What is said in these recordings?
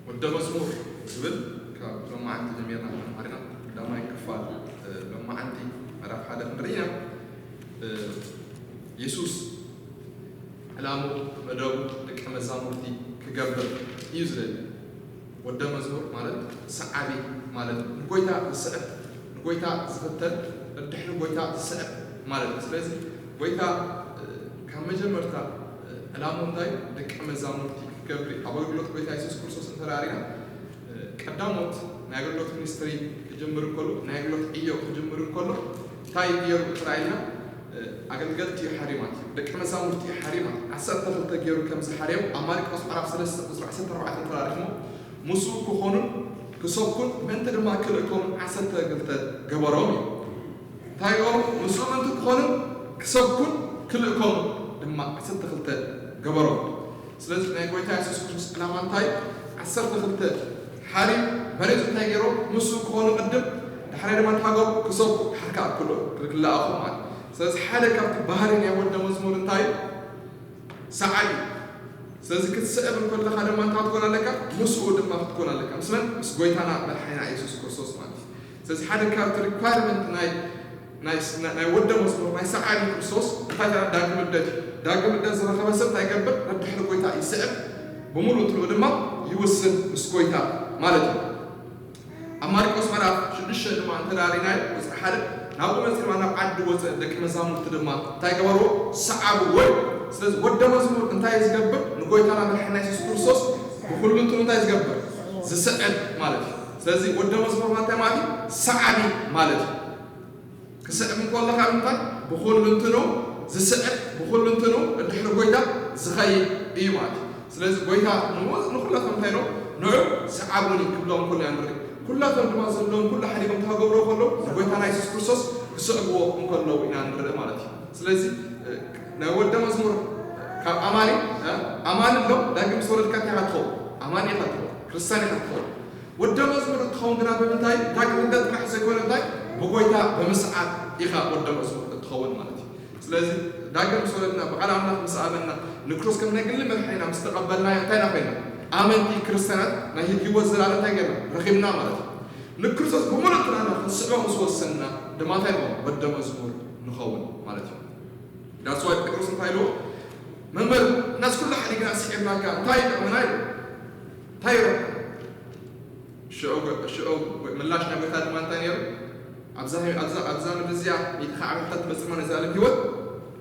ወደ መዝሙር ዝብል ካብ ሎማዓንቲ ጀሚርና ተማሪና ቀዳማይ ክፋል ሎማዓንቲ ምዕራፍ ሓደ ክንርኢ ኢና። የሱስ ዕላሙ መደቡ ደቂ መዛሙርቲ ክገብር እዩ ዝደሊ። ወደ መዝሙር ማለት ሰዓቢ ማለት እዩ። ንጎይታ ዝስዕብ፣ ንጎይታ ዝኽተል፣ ደድሕሪ ጎይታ ዝስዕብ ማለት እዩ። ስለዚ ጎይታ ካብ መጀመርታ ዕላሙ እንታይ ደቂ መዛሙርቲ ክገብር እዩ። ኣብ ኣገልግሎት ጎይታ የሱስ ክርስቶስ እንተራሪና ቀዳሞት ናይ ኣገልግሎት ሚኒስትሪ ክጅምር እንከሎ፣ ናይ ኣገልግሎት ዕዮ ክጅምር እንከሎ እንታይ ገይሩ ጥራይ ኢልና ኣገልገልቲ እዩ ሓሪማት እዩ። ደቂ መዛሙርቲ እዩ ሓሪማት። ዓሰርተ ክልተ ገይሩ ከም ዝሓረዮም ኣብ ማርቆስ ምዕራፍ ሰለስተ ቁፅሪ ዓሰርተ ኣርባዕተ ተራሪኽሞ ምስኡ ክኾኑን ክሰብኩን ምእንቲ ድማ ክልእኮምን ዓሰርተ ክልተ ገበሮም እዩ። እንታይ ገበሮም? ምስኡ ምእንቲ ክኾኑን ክሰብኩን ክልእኮምን ድማ ዓሰርተ ክልተ ገበሮም። ስለዚ ናይ ጎይታ የሱስ ክርስቶስ ዕላማ እንታይ? ዓሰርተ ክልተ ሓሪ መሬት እንታይ ገይሮም? ምስኡ ክኾኑ ቅድም፣ ዳሕራይ ድማ እንታይ ገበሩ? ክሰብኩ፣ ዳሕር ከዓ ክልእኹ ማለት። ስለዚ ሓደ ካብቲ ባህሪ ናይ ወደ መዝሙር እንታይ? ሰዓቢ። ስለዚ ክትስዕብ እንከለኻ ድማ እንታይ ክትኮን ኣለካ? ምስኡ ድማ ክትኮን ኣለካ። ምስ መን? ምስ ጎይታና መድሓኒና የሱስ ክርስቶስ ማለት እዩ። ስለዚ ሓደ ካብቲ ሪኳርመንት ናይ ናይ ናይ ወደ መዝሙር ናይ ሰዓቢ ክርስቶስ እንታይ ተራ ዳግም ልደት እዩ። ዳግም ልደት ዝረኸበ ሰብ እንታይ ይገብር? ነድሕሪ ጎይታ ይስዕብ፣ ብምሉእ እንትንኡ ድማ ይውስን ምስ ጎይታ ማለት እዩ። ኣብ ማርቆስ ምዕራፍ ሽዱሽተ ድማ እንተዳሪናዮ ቁፅሪ ሓደ ናብኡ መፂ ድማ ናብ ዓዲ ወፀ፣ ደቂ መዛሙርቲ ድማ እንታይ ገበርዎ? ሰዓብዎ እዩ። ስለዚ ወደ መዝሙር እንታይ እዩ ዝገብር? ንጎይታና መድሓና የሱስ ክርስቶስ ብኩሉ እንትንኡ እንታይ ዝገብር? ዝስዕብ ማለት እዩ። ስለዚ ወደ መዝሙር ማለት ማለት እዩ ሰዓቢ ማለት እዩ። ክስዕብ እንከሎ ካብ እንታይ ብኩሉ እንትኑ ዝስዕብ ብኩሉ እንትኑ እንድሕሪ ጎይታ ዝኸይድ እዩ ማለት እዩ። ስለዚ ጎይታ ንኩላቶም እንታይ ነው ንዑ ሰዓቡኒ ክብሎም እንከሎ ኢና ንርኢ። ኩላቶም ድማ ዘለዎም ኩሉ ሓዲጎም ተገብሮ ከለዉ ንጎይታና የሱስ ክርስቶስ ክስዕብዎ እንከለዉ ኢና ንርኢ ማለት እዩ። ስለዚ ናይ ወደ መዝሙር ካብ ኣማኒ ኣማኒ ኣሎ ዳግም ዝተወለድካ እንታይ ኢኻ ትኸውን? ኣማኒ ኢኻ ትኸውን፣ ክርስቲያን ኢኻ ትኸውን። ወደ መዝሙር እትኸውን ግና ብምንታይ? ዳግም ልደት ጥራሕ ዘይኮነ እንታይ ብጎይታ ብምስዓብ ኢኻ ወደ መዝሙር እትኸውን ማለት እዩ። ስለዚ ዳግም ምስ ወለድና ብቃል ኣምላኽ ምስ ኣመንና ንክርስቶስ ከም ናይ ግሊ መድሓኒና ምስ ተቐበልናዮ እንታይ ኢና ኮይና? ኣመንቲ ክርስቲያናት ናይ ህይወት ዘላለም እንታይ ገርና ረኺብና ማለት እዩ። ንክርስቶስ ብምሉእ ትናና ክንስዕቦ ምስ ወሰንና ድማ እንታይ ንኸውን? ወደ መዝሙር ንኸውን ማለት እዩ። ዳስዋይ ጴጥሮስ እንታይ ኢልዎ? መምህር እናስ ኩሉ ሓዲግና ስዒብናካ እንታይ ይጠቕመና? ኢሉ እንታይ ይረብሐና? ሽዑ ምላሽ ናይ ጎይታ ድማ እንታይ ነይሩ? ኣብዛ ምድሪ እዚኣ ሚእቲ ዓመታት ትመፅእ ማለት ዘላለም ህይወት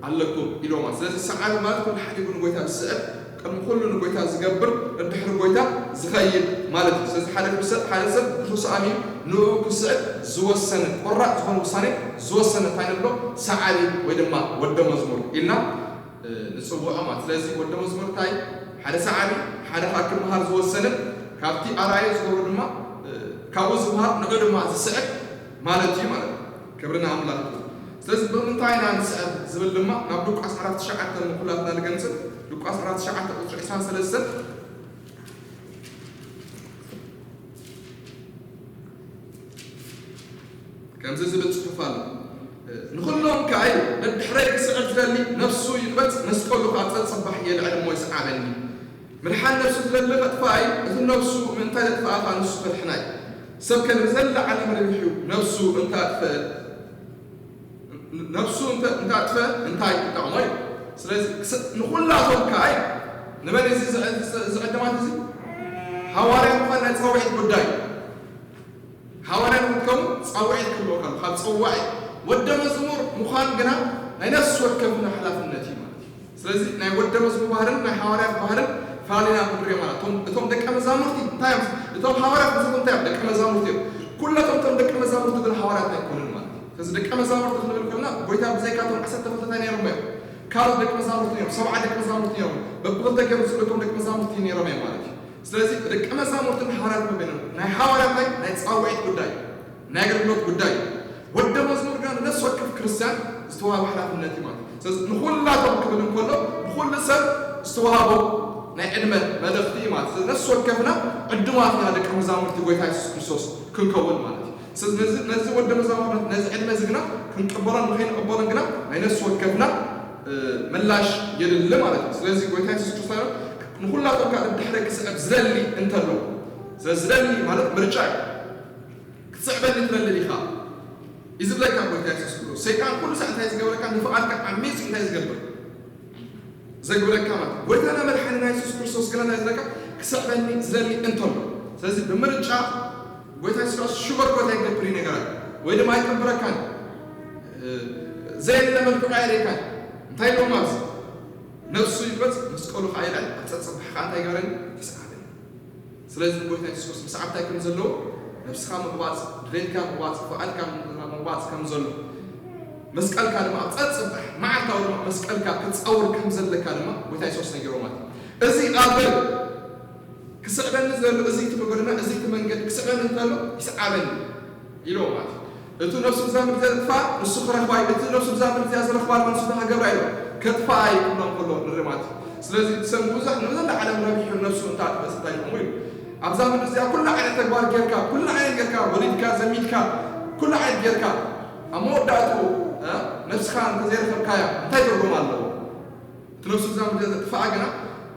ኣለኩም ኢሎማ። ስለዚ ሰዓቢ ማለት ኩሉ ሓዲጉ ንጎይታ ዝስዕብ፣ ቅድሚ ኩሉ ንጎይታ ዝገብር፣ እንድሕሪ ጎይታ ዝኸይድ ማለት እዩ። ስለዚ ሓደ ሰብ ሓደ ሰብ ንክርስቶስ ኣሚኑ ንኡ ክስዕብ ዝወሰነ ቆራፅ ዝኾነ ውሳኔ ዝወሰነ እንታይ ንብሎ? ሰዓቢ ወይ ድማ ወደ መዝሙር ኢልና ንፅውዖ ማለት። ስለዚ ወደ መዝሙር እንታይ ሓደ ሰዓቢ ሓደ ከዓ ክምሃር ዝወሰንን ካብቲ ኣርኣዮ ዝገብሮ ድማ ካብኡ ዝምሃር ንዑ ድማ ዝስዕብ ማለት እዩ ማለት እዩ። ክብሪ ንኣምላኽ ይኹን። ስለዚ ብምንታይ ኢና ንስዕብ ዝብል ድማ ናብ ሉቃስ ዓራት ትሽዓተ ንኩላትና ንገንጽል። ሉቃስ ዓራት ትሽዓተ ቁጽሪ ዕስራን ሰለስተን ከምዚ ዝብል ጽሑፍ ኣሎ። ንኹሎም ከኣ እዩ፣ ነድሕረይ ክስዕብ ዝደሊ ነፍሱ ይቕበጽ፣ መስቀሉ ከኣ ጸጽባሕ የልዕል እሞ ይስዓበኒ። ምድሓን ነፍሱ ዝደሊ ከጥፍኣ እዩ፣ እቲ ነፍሱ ምእንታይ ዘጥፍኣ ከኣ ንሱ ከድሕና እዩ። ሰብ ከ ንዘላ ዓለም ረቢሑ ነፍሱ እንተ ኣጥፍአ፣ ነፍሱ እንተ ኣጥፍአ እንታይ ይጠቕሞ እዩ? ስለዚ ንኹላቶም ከኣ እዩ። ንመን እዚ ዝዕድማት እዚ? ሃዋርያ ምዃን ናይ ጻውዒት ጉዳይ እዩ። ሃዋርያ ንክትከውን ጻውዒት ክህልወካ ኣሎ። ካብ ጸዋዒ ወደ መዝሙር ምዃን ግና ናይ ነፍሲ ወከፍና ሓላፍነት እዩ ማለት እዩ። ስለዚ ናይ ወደ መዝሙር ባህርን ናይ ሃዋርያት ባህርን ፈላሊና ክንሪኦ ማለት እቶም ደቂ መዛሙርቲ እንታይ እዮም? እቶም ሃዋርያት ንሳቶም እንታይ እዮም? ደቂ መዛሙርቲ እዮም። ኩላቶም እቶም ደቂ መዛሙርቲ ግን ሃዋርያት ኣይኮኑን ማለት እዩ። ስለዚ ደቂ መዛሙርቲ ክንብል ከለና ጎይታ ብዘይካቶም ዓሰርተ ክልተ እንታይ ነይሮም እዮም? ካልኦት ደቂ መዛሙርቲ እዮም። ሰብዓ ደቂ መዛሙርቲ እዮም። በብክልተ ገይሩ ዝልእኮም ደቂ መዛሙርቲ ነይሮም እዮም ማለት እዩ። ስለዚ ደቂ መዛሙርትን ሃዋርያት መበይኖም ናይ ሃዋርያት ናይ ጻውዒት ጉዳይ ናይ ኣገልግሎት ጉዳይ ወደ መዝሙር ግን ነፍሲ ወከፍ ክርስቲያን ዝተዋሃበ ሓላፍነት እዩ ማለት እዩ። ስለዚ ንኹላቶም ክብል እንከሎ ንኹሉ ሰብ ዝተዋሃቦ ናይ ዕድመ መልእኽቲ እዩ ማለት። ስለዚ ነፍሲ ወከፍና ዕዱማት ኢና ደቂ መዛሙርቲ ጎይታ የሱስ ክርስቶስ ክንከውን ማለት እዩ። ስለዚ ነዚ ወደ መዛሙርነት ነዚ ዕድመ እዚ ግና ክንቅበሎን ንኸይንቅበሎን ግና ናይ ነፍሲ ወከፍና ምላሽ የድሊ ማለት እዩ። ስለዚ ጎይታ የሱስ ክርስቶስ ንኹላቶም ከዓ ድሕረ ክስዕብ ዝደሊ እንተሎ ስለዚ ዝደሊ ማለት ምርጫ እዩ። ክትስዕበኒ ትደሊ ዲኻ? እዩ ዝብለካ ጎይታ የሱስ ክርስቶስ። ሰይጣን ኩሉ ሳዕ እንታይ ዝገብረካ? ንፍቓድካ ዓሚፁ እንታይ ዝገብር? ዘግብረካ ማለት እዩ። ጎይታና መድሓኒና የሱስ ክርስቶስ ግና እንታይ ዝብለካ? ክስዕበኒ ዝደሊ እንተሎ። ስለዚ ብምርጫ ጎይታ የሱስ ክርስቶስ ሽበር ጎይታ ይገብር እዩ ነገራት ወይ ድማ ኣይቅብረካን። እ፣ ዘየለ መልክዑ ኣየርእየካን። እንታይ ኢልዎም ኣብዚ? ነፍሱ ይግበጽ፣ መስቀሉ ከዓ ይልዕል፣ ኣብ ጸጸባሕ ከዓ እንታይ ይገበረኒ? ይስዓበኒ። ስለዚ ንጎይታ የሱስ ክርስቶስ ምስዓብ እንታይ ከም ዘለዎ፣ ነብስኻ ምቕባጽ፣ ድሌትካ ምቕባጽ፣ ፍቓድካ ምቕባጽ ከም ዘሎ፣ መስቀልካ ድማ ኣብ ጸጽባሕ መዓልታዊ ድማ መስቀልካ ክትጸውር ከም ዘለካ ድማ ጎይታ የሱስ ነጊርዎ ማለት እዩ። እዚ ኣብ ክስዕበኒ ዘሎ እዚ እቲ መጎደና፣ እዚ እቲ መንገዲ ክስዕበኒ እንተሎ ይስዓበኒ ኢልዎ ማለት እዩ። እቲ ነፍሱ ብዛ ምድሪ ዘጥፋ ንሱ ክረኽባ እዩ፣ እቲ ነፍሱ ብዛ ምድሪ እዚኣ ዝረኽባ ድማ ንሱ እንታይ ክገብራ ኢልዎ? ከጥፋኣ እዩ ክብሎም ከሎ ንርኢ ማለት እዩ። ስለዚ እቲ ሰብ ብዙሕ ንብዘላ ዓለም ረቢሑ ነፍሱ እንተ ኣጥፍእስ እንታይ ይኸውን ኢሉ። ኣብዛ ምድሪ እዚኣ ኩሉ ዓይነት ተግባር ጌርካ፣ ኩሉ ዓይነት ጌርካ፣ ወሊድካ፣ ዘሚድካ፣ ኩሉ ዓይነት ጌርካ፣ ኣብ መወዳእትኡ፣ እ፣ ነፍስኻ እንተዘይረኸብካያ እንታይ ትርጉም ኣለዎ? እቲ ነፍሱ እዛ ምድሪ ዘጥፍኣ ግና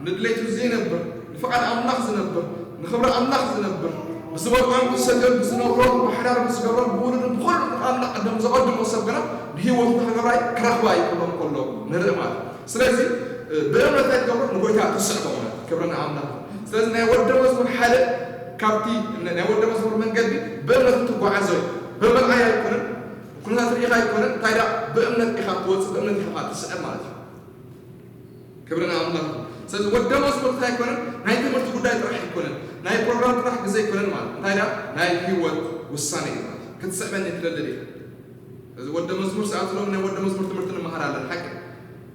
ንድሌቱ ዘይነብር፣ ንፍቓድ ኣምላኽ ዝነብር፣ ንኽብሪ ኣምላኽ ዝነብር፣ ብዝበልዖን ብዝሰትዮን ብዝነብሮን ብሓዳር ብዝገብሮን ብውሉድን ብኹሉ ንኣምላኽ ቅድም ዘቐድሞ ሰብ ግና ንህይወቱ እንታይ ክገብራ እዩ? ክረኽባ እዩ ክብሎም ከሎ ንርኢ ማለት እዩ። ስለዚ፣ እ፣ ብእምነት እንታይ ትገብሮ? ንጎይታ ትስዕቦ ማለት እዩ። ክብሪ ንኣምላኽ። ስለዚ ናይ ወደ መዝሙር ሓደ ካብቲ ናይ ወደ መዝሙር መንገዲ ብእምነት እትጓዓዞ እዩ። ብምርኣይ ኣይኮነን፣ ኩነታት ርኢኻ ኣይኮነን፣ እንታይ ደኣ ብእምነት ኢኻ ትወጽእ፣ ብእምነት ኢኻ ትስዕብ ማለት እዩ። ክብሪ ንኣምላኽ። ስለዚ ወደ መዝሙር እንታይ ኣይኮነን፣ ናይ ትምህርቲ ጉዳይ ጥራሕ ኣይኮነን፣ ናይ ፕሮግራም ጥራሕ ግዜ ኣይኮነን ማለት እንታይ ደኣ ናይ ህይወት ውሳኔ እዩ ማለት እዩ። ክትስዕበኒ ትደሊ ዲኻ? እዚ ወደ መዝሙር ሰዓት ሎም ናይ ወደ መዝሙር ትምህርቲ ንመሃር ኣለና ሓቂ።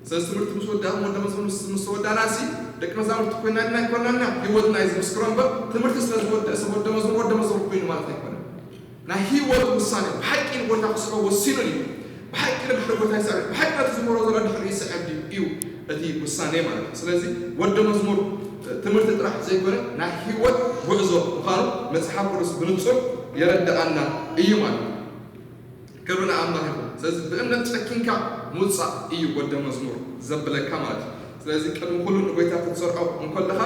ስለዚ ትምህርቲ ምስ ወዳእኹም ወደ መዝሙር ምስ ምስ ወዳእና ሲ ደቂ መዛሙርቲ ኮይና ድና ኣይኮናና ህይወትና እዩ ዝምስክሮ እምበር ትምህርቲ ስለ ዝወደእ ሰብ ወደ መዝሙር ወደ መዝሙር ኮይኑ ማለት ኣይኮነን። ናይ ህይወት ውሳኔ ብሓቂ ንጎይታ ክስዕቦ ወሲኑ እዩ። ብሓቂ ንድሕሪ ጎይታ ይስዕብ ብሓቂ ነቲ ዝመሮ ዘሎ ድሕሪ ይስዕብ ድዩ እዩ እቲ ውሳኔ ማለት እዩ። ስለዚ ወደ መዝሙር ትምህርቲ ጥራሕ ዘይኮነ ናይ ህይወት ጉዕዞ ምዃኑ መጽሓፍ ቅዱስ ብንጹር የረድኣና እዩ ማለት እዩ። ክብሪ ንኣምላኽ ይኹን። ስለዚ ብእምነት ጨኪንካ ምውጻእ እዩ ወደ መዝሙር ዘብለካ ማለት እዩ። ስለዚ ቅድሚ ኩሉ ንጎይታ ክትሰርዖ እንከለኻ፣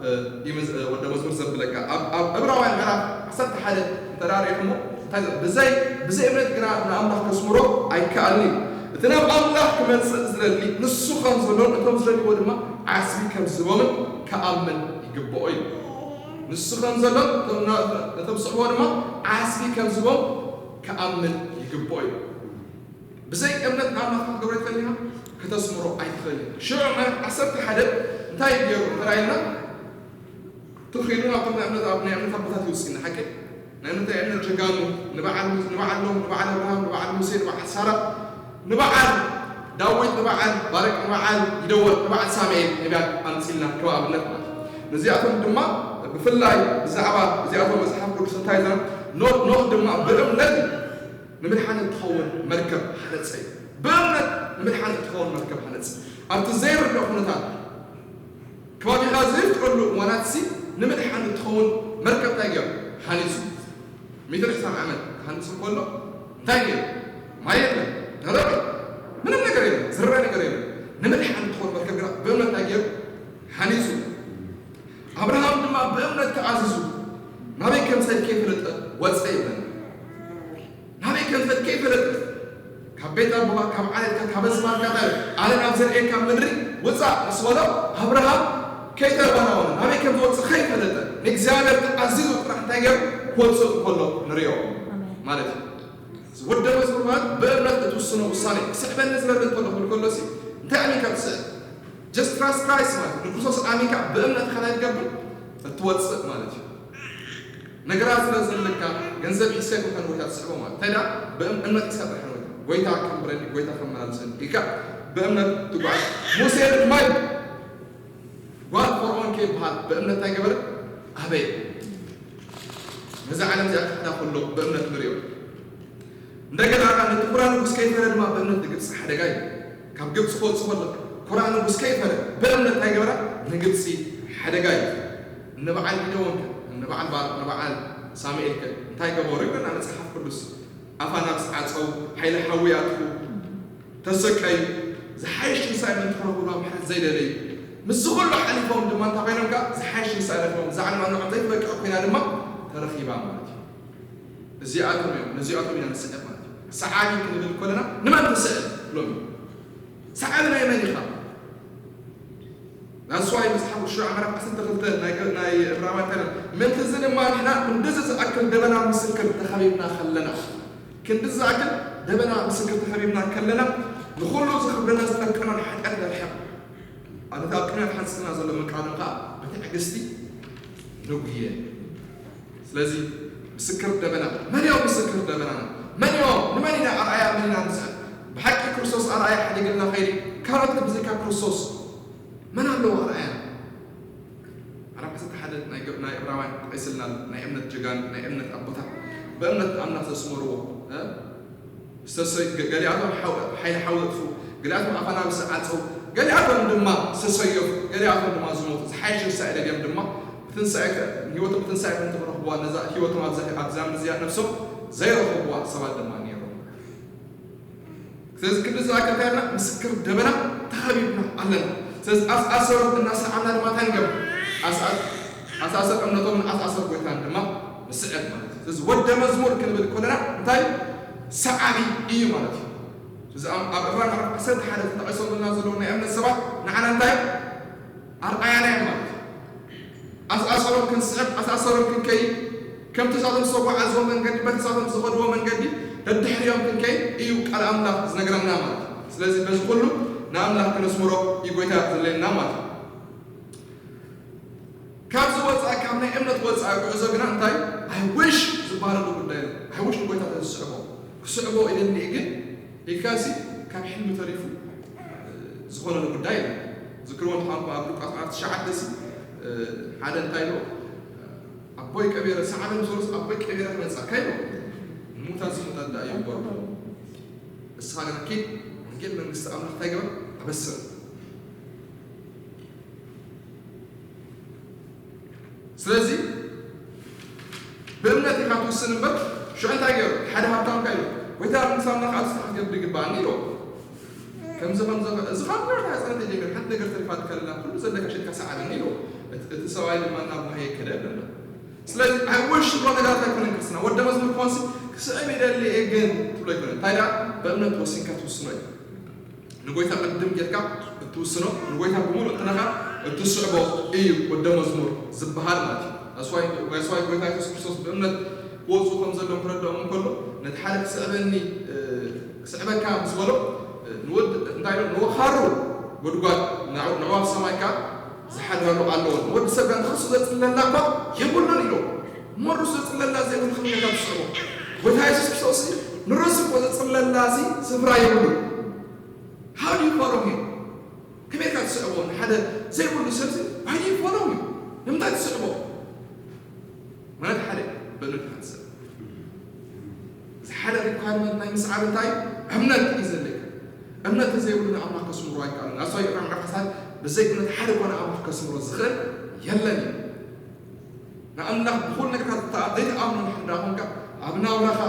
እ፣ ይምዝ-፣ እ፣ ወደ መዝሙር ዘብለካ። ኣብ፣ ኣብ ዕብራውያን ምዕራፍ ዓሰርተ ሓደ እንተ ደኣ ርኢኹሞ፣ እንታይ ዘ-፣ ብዘይ፣ ብዘይ እምነት ግና ንኣምላኽ ከስምሮ ኣይከኣልን እዩ። እቲ ናብ ኣምላኽ ክመጽእ ዝደሊ ንሱ ከም ዘሎን እቶም ዝደልይዎ ድማ ዓስቢ ከም ዝህቦምን ክኣምን ይግብኦ እዩ። ንሱ ከም ዘሎን እቶም ና-፣ እቶም ዝስዕብዎ ድማ ዓስቢ ከም ዝህቦም ክኣምን ይግብኦ እዩ። ብዘይ እምነት ናብ ናትካ ክትገብሮ ኣይትኽእል ኢኻ፣ ከተስምሮ ኣይትኽእል ኢኻ። ሽዑ ምዕራፍ ዓሰርተ ሓደ እንታይ ገይሩ ተራእየና? ትኺዱ ናብቶም ናይ እምነት፣ ኣብ ናይ እምነት ኣቦታት ይውፅእና ሓቂ ናይ እምነት፣ ናይ እምነት ጀጋኑ ንበዓል፣ ንበዓል ኖህ፣ ንበዓል ኣብርሃም፣ ንበዓል ሙሴ፣ ንበዓል ሳራ፣ ንበዓል ዳዊት፣ ንበዓል ባርቅ፣ ንበዓል ጊደዎን፣ ንበዓል ሳሙኤል ነቢያት ኣምፂልና ከም ኣብነት ማለት እዩ። ነዚኣቶም ድማ ብፍላይ ብዛዕባ እዚኣቶም መፅሓፍ ቅዱስ እንታይ ይዛረብ? ኖህ፣ ኖህ ድማ ብእምነት ንምድሓን እትኸውን መርከብ ሃነጸ እዩ። ብእምነት ንምድሓን እትኸውን መርከብ ሃነጸ። ኣብቲ ዘይርዳእ ኩነታት ከባቢኻ ዘይፍቅረሉ እዋናት ሲ ንምድሓን እትኸውን መርከብ እንታይ ገይሩ? ሃኒጹ። ሚእትን ዕስራን ዓመት ክሃንጽ እንከሎ እንታይ ገይሩ? ማይ የለን፣ ደረቕ እዩ። ምንም ነገር የለን፣ ዝረአ ነገር የለን። ንምድሓን እትኸውን መርከብ ግና ብእምነት እንታይ ገይሩ? ሃኒጹ። ኣብርሃም ድማ ብእምነት ተኣዚዙ ናበይ ከም ዝኸድ ከይፈለጠ ወጸ ይብለና። ናበይ ከም ዝኸድ ከይፈለጠ፣ ካብ ቤት ኣቦኻ፣ ካብ ዓሌትካ፣ ካብ ኣዝማድካ፣ እንታይ ኣነ ናብ ዘርእየካ ምድሪ ውጻእ ምስ በሎ፣ ኣብርሃም ከይተወናወነ፣ ናበይ ከም ዝወጽእ ከይፈለጠ፣ ንእግዚኣብሔር ተኣዚዙ ጥራሕ እንታይ ገይሩ ክወጽእ እንከሎ ንሪኦ ኣሜን። ማለት እዩ። እዚ ወደ መዝሙር ማለት ብእምነት እትውስኖ ውሳኔ፣ ክስዕበኒ ዝበለ እንከሎ ክብል ከሎ ሲ፣ እንታይ ኣሚንካ ትስዕብ? Just trust Christ ማለት እዩ። ንክርስቶስ ኣሚንካ ብእምነት ከላይ ትገብር እትወጽእ ማለት እዩ። ነገራት ስለ ዘለካ ገንዘብ ሒዝካ ይኮንካ ንጎይታ ትስዕቦ ማለት እንታይ ደኣ ብእም-፣ እምነት ሒዝካ ጥራሕ ንጎይታ፣ ጎይታ ከንብረኒ፣ ጎይታ ከመላልሰኒ ኢልካ ብእምነት ትጓዓዝ። ሙሴ ድማ እዩ ጓል ፈርዖን ከይበሃል ብእምነት እንታይ ገበረ? ኣበየ። ነዛ ዓለም እዚኣ ክሕዳ ከሎ ብእምነት ንሪኦ። እንደገና ነቲ ኩራ ንጉስ ከይፈረ ድማ ብእምነት ንግብፂ ሓደጋ እዩ። ካብ ግብፂ ክወፅእ ከሎ ኩራ ንጉስ ከይፈረ ብእምነት እንታይ ገበራ? ንግብፂ ሓደጋ እዩ። እነ በዓል ጊደዎን ከ፣ እነ በዓል ባርቅ፣ እነ በዓል ሳሙኤል ከ እንታይ ገበሩ? ይብለና መፅሓፍ ቅዱስ። ኣፋ ናብ ዝዓፀው ሓይሊ ሓዊ ኣጥፉ፣ ተሰቀዩ፣ ዝሓይሽ ትንሳኤ ምእንቲ ክረኽቡ ናብ ምሕረት ዘይደለዩ፣ ምስዚ ኩሉ ሓሊፎም ድማ እንታይ ኮይኖም ከኣ ዝሓይሽ ንሳ ረኺቦም። እዛ ዓለም ኣብ ንዖም ዘይትበቅዕ ኮይና ድማ ተረኺባ ማለት እዩ። እዚኣቶም እዮም፣ ነዚኣቶም ኢና ንስዕብ ማለት እዩ። ሰዓቢ ክንብል ከለና ንመን ትስዕብ ብሎም እዩ። ሰዓቢ ናይ መን ኢኻ? ናስዋይ መጽሓፍ ውሹዕ ምዕራፍ ዓሰርተ ክልተ ናይ፣ ናይ ዕብራውያን እንታይ ይብል? ምእንቲ እዚ ድማ ንሕና ክንድዚ ዝኣክል ደበና ምስክር ተኸቢብና ከለና፣ ክንድዚ ዝኣክል ደበና ምስክር ተኸቢብና ከለና፣ ንኹሉ ዝኽብደና ዝጠልቀናን ሓጢኣት ነርሕቕ። ኣነታ ኣብ ቅድሚያ ተሓንጽና ዘሎ መቃልም ከኣ ብትዕግስቲ ንጉየ። ስለዚ ምስክር ደበና፣ መን እዮም ምስክር ደበናና? መን እዮም? ንመን ኢና ኣርኣያ፣ መን ኢና ንስዕብ? ብሓቂ ክርስቶስ ኣርኣያ ሓዲግልና ከይዲ፣ ካልኦት ብዘይካ ክርስቶስ መን ኣለዎ ኣርኣያ? ምዕራፍ ዓሰርተ ሓደ ናይ ገ-፣ ናይ ዕብራውያን ጠቒስልና ኣሎ። ናይ እምነት ጀጋኑ፣ ናይ እምነት ኣቦታት፣ ብእምነት ኣምላኽ ዘስመርዎ፣ እ? ዝተሰ-፣ ገ-፣ ገሊኣቶም ሓው-፣ ሓይሊ ሓዊ ኣጥፍኡ፣ ገሊኣቶም ኣፋ ኣናብስ ዓጸው፣ ገሊኣቶም ድማ ዝተሰየፉ፣ ገሊኣቶም ድማ ዝሞቱ፣ ዝሓይሽ ንሳ ደልዮም ድማ ብትንሳኤ ከ-፣ ህይወቶም ብትንሳኤ ከምቲ ክረኽብዋ፣ ነዛ ህይወቶም ኣብዛ፣ ኣብዛ ምድሪ እዚኣ ነብሶም ዘይረኸብዋ ሰባት ድማ ነይሮም። ስለዚ ክንዲ ዝኣክል እንታይ ኣለና? ምስክር ደበና ተኸቢብና ኣለና። ስለዚ ኣስኣሰሮም እናሰዓና ድማ እንታይ ንገብር? ኣስኣ-፣ ኣስኣሰር እምነቶም ንኣስኣሰር ጎይታን ድማ ንስዕብ ማለት እዩ። ስለዚ ወደ መዝሙር ክንብል ከለና እንታይ? ሰዓቢ እዩ ማለት እዩ። ስለዚ ኣብ፣ ኣብ ዕብራውያን ምዕራፍ ዓሰርተ ሓደ ተጠቒሶም ዘለና ዘለዉ ናይ እምነት ሰባት ንዓና እንታይ? ኣርኣያና እዮም ማለት እዩ። ኣስኣሰሮም ክንስዕብ፣ ኣስኣሰሮም ክንከይድ፣ ከምቲ ንሳቶም ዝተጓዓዝዎ መንገዲ፣ በቲ ንሳቶም ዝኸድዎ መንገዲ ደድሕሪኦም ክንከይድ እዩ ቃል ኣምላኽ ዝነግረና ማለት እዩ። ስለዚ በዚ ኩሉ ንኣምላኽ ክነስምሮ እዩ ጎይታ ዘድልየና ማለት እዩ። ካብዚ ወፃኢ፣ ካብ ናይ እምነት ወፃኢ ጉዕዞ ግና እንታይ? I wish ዝበሃለሉ ጉዳይ ኣሎ። I wish ንጎይታ ተዝስዕቦ፣ ክስዕቦ ይደሊ ግን ኢልካሲ ካብ ሕልሚ ተሪፉ ዝኾነ ጉዳይ የለን። ዝክርዎ እንተኾንኩ ኣብ ሉቃስ ምዕራፍ ትሽዓተ ሲ፣ እ፣ ሓደ እንታይ ኢሉ? ኣቦይ ቀቢረ፣ ሰዓበኒ ምስ በሎ ኣቦይ ቀቢረ ክመጽኣካ ኢሉ። ንሙታን ስሙታት ደኣ ይእወሩ። ንስኻ ግና ኪድ፣ ወንጌል መንግስቲ ኣምላኽ እንታይ ግበር? ኣበስር። ስለዚ ብእምነት ኢኻ ትውስን እምበር፣ ሽዑ እንታይ ገይሩ? ሓደ ሃብታም እንታይ ኢሉ? ጎይታ፣ ኣብ መንግስቲ ኣምላኽ ኣትስኻ ክትገብር ይግባኣኒ ኢሉ። ከምዚ፣ ከምዚ፣ እዚ ካብ ምዕራፍ ዕስራን ተጀሚሩ ሓንቲ ነገር ተሪፋ ትከለላ፣ ኩሉ ዘለካ ሸጥካ ሰዓበኒ ኢሉ። እቲ፣ እቲ ሰብኣይ ድማ ናብ ውሃ የከደ ይብለና። ስለዚ፣ I wish ዝብሎ ነገራት ኣይኮነን ክርስትና። ወደ መዝሙር ክኾንሲ ክስዕብ ይደሊ እየ ግን ትብሎ ኣይኮነን። እንታይ ደኣ? ብእምነት ወሲንካ ትውስኖ እዩ። ንጎይታ ቅድም ጌርካ እትውስኖ፣ ንጎይታ ብምሉእ እንትነኻ እትስዕቦ እዩ ወደ መዝሙር ዝበሃል ማለት እዩ። That's why፣ that's why ጎይታ የሱስ ክርስቶስ ብእምነት ክወፅኡ ከም ዘለዎም ክረድኦም እንከሎ፣ ነቲ ሓደ ክስዕበኒ፣ እ፣ ክስዕበካ ምስ በሎ፣ እ፣ ንወድ-፣ እንታይ ኢሎ? ንወኻሩ ጉድጓድ ንዑ፣ ንዑ ኣብ ሰማይ ከኣ ዝሓድረሉ ኣለዎ። ንወዲ ሰብ ከኣ ንርእሱ ዘጽልለላ እኳ የብሉን ኢሉ። እሞ ንርእሱ ዘጽልለላ ዘይብሉ ከመይ ጌርካ ትስዕቦ? ጎይታ የሱስ ክርስቶስ ንርእሱ እኮ ዘጽልለላ እዚ ስፍራ የብሉን። How do you follow him? ከመይ ጌርካ ትስዕቦ? ንሓደ ዘይብሉ ሰብ እዚ why do you follow him? ንምንታይ ትስዕቦ? ማለት ሓደ በእምነት ኢኻ ትስዕብ። እዚ ሓደ requirement ናይ ምስዓብ እንታይ? እምነት እዩ ዘድልየካ። እምነት ተዘይብሉ ንኣምላኽ ከስምሮ ኣይከኣልን። ኣስዋይ ኢብራሂም ዓርክሳት ብዘይ እምነት ሓደ ኮነ ኣምላኽ ከስምሮ ዝኽእል የለን እዩ። ንኣምላኽ ብኹሉ ነገርካ ዝተ-፣ ዘይትኣምኖ እንድሕር ደኣ ኮንካ፣ ኣብ ናብራኻ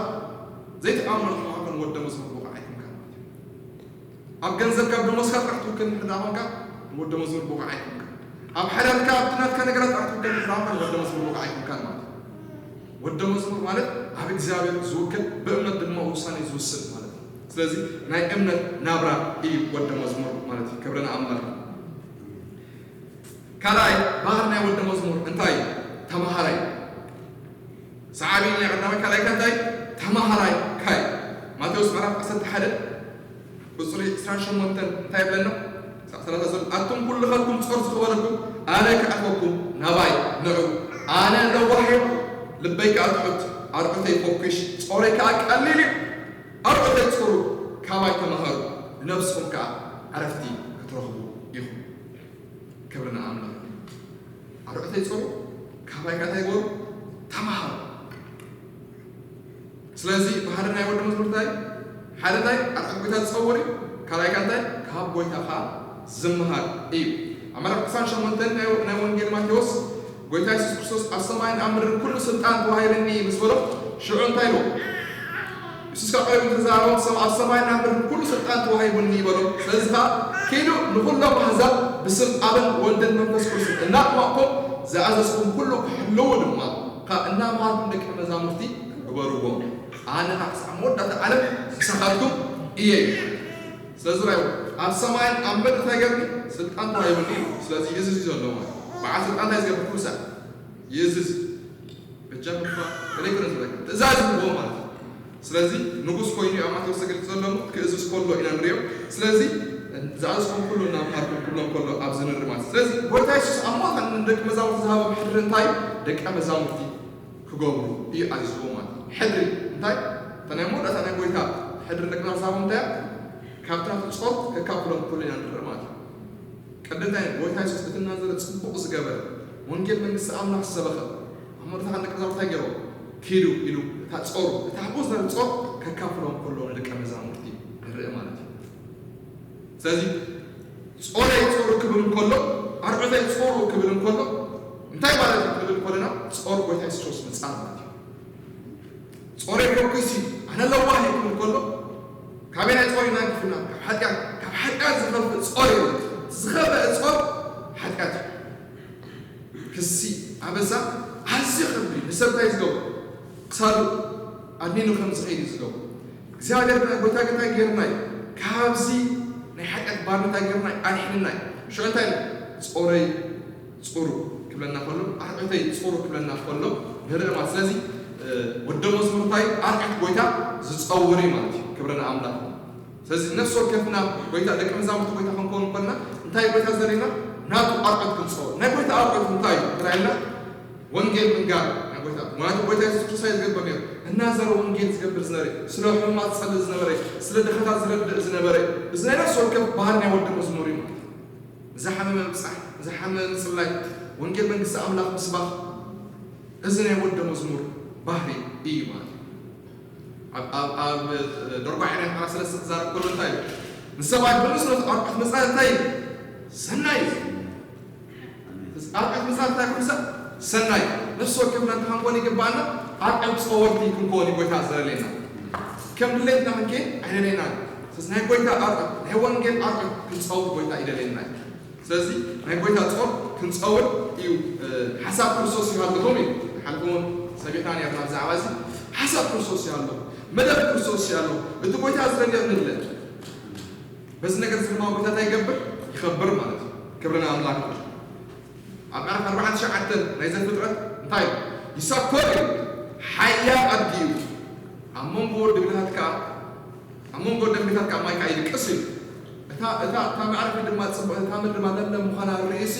ዘይትኣምኖ እንድሕር ደኣ ኮንካ፣ ወደ መዝሙር ብቑዕ ኣይኮንካን ማለት እዩ። ኣብ ገንዘብካ፣ ኣብ ደሞዝካ ጥራሕ ትውክል እንድሕር ደኣ ኮንካ፣ ወደ መዝሙር ብቑዕ ኣይኮንካን። ኣብ ሓዳርካ፣ ኣብቲ ናትካ ነገራት ጥራሕ ትውክል እንድሕር ደኣ ኮንካ፣ ወደ መዝሙር ብቑዕ ኣይኮንካን ማለት እዩ። ወደ መዝሙር ማለት ኣብ እግዚኣብሔር ዝውክል፣ ብእምነት ድማ ውሳኔ ዝውስን ማለት እዩ። ስለዚ ናይ እምነት ናብራ እዩ ወደ መዝሙር ማለት እዩ። ክብሪ ንኣምላኽ። ካልኣይ ባህሪ ናይ ወደ መዝሙር እንታይ እዩ? ተማሃራይ። ሰዓቢ ናይ ቀዳማይ ካልኣይ ከ እንታይ? ተማሃራይ ካይ። ማቴዎስ ምዕራፍ ዓሰርተ ሓደ ቁጽሪ ዕስራን ሸሞንተን እንታይ ይብለና? ክሳብ ሰላሳ ዘሎ፣ ኣቱም ኩልኻትኩም ጾር ዝኸበደኩም፣ ኣነ ከዕርፈኩም፣ ናባይ ንዑ። ኣነ ለዋህ እየ፣ ልበይ ከኣ ትሑት፣ ኣርዑተይ ፈኲሽ፣ ጾረይ ከኣ ቀሊል እዩ። ኣርዑተይ ጾሩ፣ ካባይ ተማሃሩ፣ ንነብስኹም ከኣ ዕረፍቲ ክትረኽቡ ኢኹም። ክብሪ ንኣምላኽ። ኣርዑተይ ጾሩ፣ ካባይ ከኣ እንታይ ግበሩ? ተማሃሩ። ስለዚ ባህሪ ናይ ወዲ መዝሙር እንታይ? ሓደ እንታይ? ኣርዑት ጎይታ ዝጸውር እዩ። ካልኣይ ከኣ እንታይ? ካብ ጎይታ ከኣ ዝምሃር እዩ። ኣብ ምዕራፍ ዕስራን ሸሞንተን ናይ፣ ናይ ወንጌል ማቴዎስ ጎይታ የሱስ ክርስቶስ ኣብ ሰማይን ኣብ ምድርን ኩሉ ስልጣን ተዋሂብኒ ምስ በሎ፣ ሽዑ እንታይ ኢልዎ? የሱስ ከኣ ቀሪቡ ተዛረቦም፣ "ሰም-፣ ኣብ ሰማይን ኣብ ምድርን ኩሉ ስልጣን ተዋሂቡኒ" በሎም። ስለዚ ከኣ፣ "ኪዱ ንኹሎም ኣህዛብ ብስም ኣብን ወልድን መንፈስ ቅዱስን እናጥመቕኩም ዝኣዘዝኩም ኩሉ ክሕልዉ ድማ፣ ካብ እናምሃርኩም ደቂ መዛሙርቲ ግበርዎም። ኣነ ከዓ ክሳዕ መወዳእታ ዓለም ምሳኻትኩም እየ። ስለዚ ራዩ ኣብ ሰማይን ኣብ ምድሪ እንታይ ገርኒ ስልጣን ተዋሂቡኒ። ስለዚ ይእዝዝ እዩ ዘሎ ማለት በዓል ስልጣን እንታይ ዝገብር ኩሉ ሳዕ ይእዝዝ። በጃ ምኳ ከመይ ኮነ ዝበለካ ትእዛዝ ይህብዎ ማለት እዩ። ስለዚ ንጉስ ኮይኑ ኣብ ማቴዎስ ተገሊጹ ዘሎ ክእዝዝ ከሎ ኢና ንሪኦ። ስለዚ ዝኣዝኩም ኩሉ እናምሃርኩም ክብሎም ከሎ ኣብዚ ንርኢ ማለት እዩ። ስለዚ ጎይታ የሱስ ኣብ ሞት ንደቂ መዛሙርቲ ዝሃቦም ሕድሪ እንታይ እዩ? ደቂ መዛሙርቲ ክገብሩ እዩ ኣዚዝዎ ማለት እዩ። ሕድሪ እንታይ? እታ ናይ መወዳእታ ናይ ጎይታ ሕድሪ ደቂ መዛሙርቲ ዝሃቦም እንታይ እያ? ካብታ ትጾር ከካፍሎም ከሎ ኢና ንርኢ ማለት እዩ። ቅድም እንታይ ጎይታ የሱስ እቲ ናዝሬት ጽቡቕ ዝገበረ ወንጌል መንግስቲ ኣምላኽ ዝሰበኸ ኣብ መድረኽ ደቂ መዛሙርቲ እንታይ ገይሮም? ኪዱ ኢሉ እታ ጾሩ እታ ኣብኡ ዝነበረ ጾር ከካፍሎም ከሎ ንደቀ መዛሙርቲ ንርኢ ማለት እዩ። ስለዚ ጾረይ ጾሩ ክብል እንከሎ ኣርዑተይ ጾሩ ክብል እንከሎ እንታይ ማለት እዩ ክብል እንከለና ጾር ጎይታ የሱስ ክርስቶስ ምጻእ ማለት እዩ። ጾረይ ኮኩሲ ኣነ ለዋህ ክብል ከሎ ካበይ ናይ ጾር ይናግፍና ካብ ሓጢኣት ካብ ሓጢኣት ዝኸፍእ ጾር እዩ። ዝኸፍእ ጾር ሓጢኣት እዩ። ክሲ ኣበሳ ኣዝዩ ከብድ እዩ። ንሰብ እንታይ ዝገብሮ ክሳዱ ኣድኒኑ ከም ዝኸይድ እዩ ዝገብሮ። እግዚኣብሔር ናይ ጎይታ እንታይ ገይርና እዩ ካብዚ ናይ ሓጢኣት ባርነት እንታይ ገይርና እዩ ኣድሒንና እዩ። ሽዑ እንታይ ኢሉ ጾረይ ጹሩ ክብለና ከሎ ኣርዑተይ ጹሩ ክብለና ከሎ ንርኢ ማለት ስለዚ ወደ መዝሙር እንታይ ኣርዑት ጎይታ ዝጸውር እዩ ማለት እዩ። ክብረ ንኣምላኽ። ስለዚ ነፍሲ ወከፍና ጎይታ ደቂ መዛሙርቲ ጎይታ ክንከውን ከለና እንታይ ጎይታ ዘሪና ናቱ ኣርዑት ክንጸውር ናይ ጎይታ ኣርዑት እንታይ እዩ ትራይና ወንጌል ምንጋር ናይ ጎይታ ምክንያቱ ጎይታ የሱስ ክርስቶስ ዝገብር ነሩ እናዘረ ወንጌል ዝገብር ዝነበረ ስለ ሕማት ዝጸልእ ዝነበረ ስለ ድኸታት ዝረድእ ዝነበረ እዚ ናይ ነፍሲ ወከፍ ባህሪ ናይ ወደ መዝሙር እዩ ማለት ዝሓመመ ምብጻሕ፣ ዝሓመመ ምጽላይ፣ ወንጌል መንግስቲ ኣምላኽ ምስባኽ፣ እዚ ናይ ወደ መዝሙር ባህሪ እዩ ማለት እዩ። ኣብ- ኣብ- ኣብ ደርባዕ ዕዳን ሓራ ሰለስተ ክዛረብ ከሎ እንታይ እዩ? ንሰብኣይ ብንስኖት ኣርዑት ምጽላይ እንታይ እዩ? ሰናይ እዩ። ኣርዑት ምጽላይ እንታይ ኩሉ ሰብ ሰናይ እዩ። ነፍሲ ወከፍና እንታይ ክንኮን ይግባኣና? ኣርዑት ጸወርቲ ክንኮን እዩ ጎይታ ዝደለየና። ከም ድሌትና ክንከይን ኣይደለየናን። ስለዚ ናይ ጎይታ ኣርዑት ናይ ወንጌል ኣርዑት ክንጸውር ጎይታ ይደለየና እዩ። ስለዚ ናይ ጎይታ ጾር ክንጸውር እዩ። ሓሳብ ክርስቶስ ይሃልኹም እዩ። ሓልኩም እውን ሰቢዕና ነርና ብዛዕባ እዚ ሓሳብ ክርስቶስ ይሃልኹም መደብ ክርስቶስ ይሃልኹም እቲ ጎይታ ዝደልዮ ንለ በዚ ነገር እዚ ድማ ጎይታ እንታይ ይገብር ይኸብር ማለት እዩ። ክብሪ ንኣምላኽ ይኹን። ኣብ ምዕራፍ ኣርባዓን ትሽዓተን ናይ ዘፍጥረት እንታይ ይሳኮር እዩ ሓያል ኣድጊ እዩ ኣብ መንጎ ድግድሃት ከዓ ኣብ መንጎ ደንቤታት ካብ ማይ ከዓ ይድቅስ እዩ። እታ እታ እታ መዕረፊ ድማ ጽብቕቲ እታ ምድሪ ድማ ለምለም ምዃና ርእሲ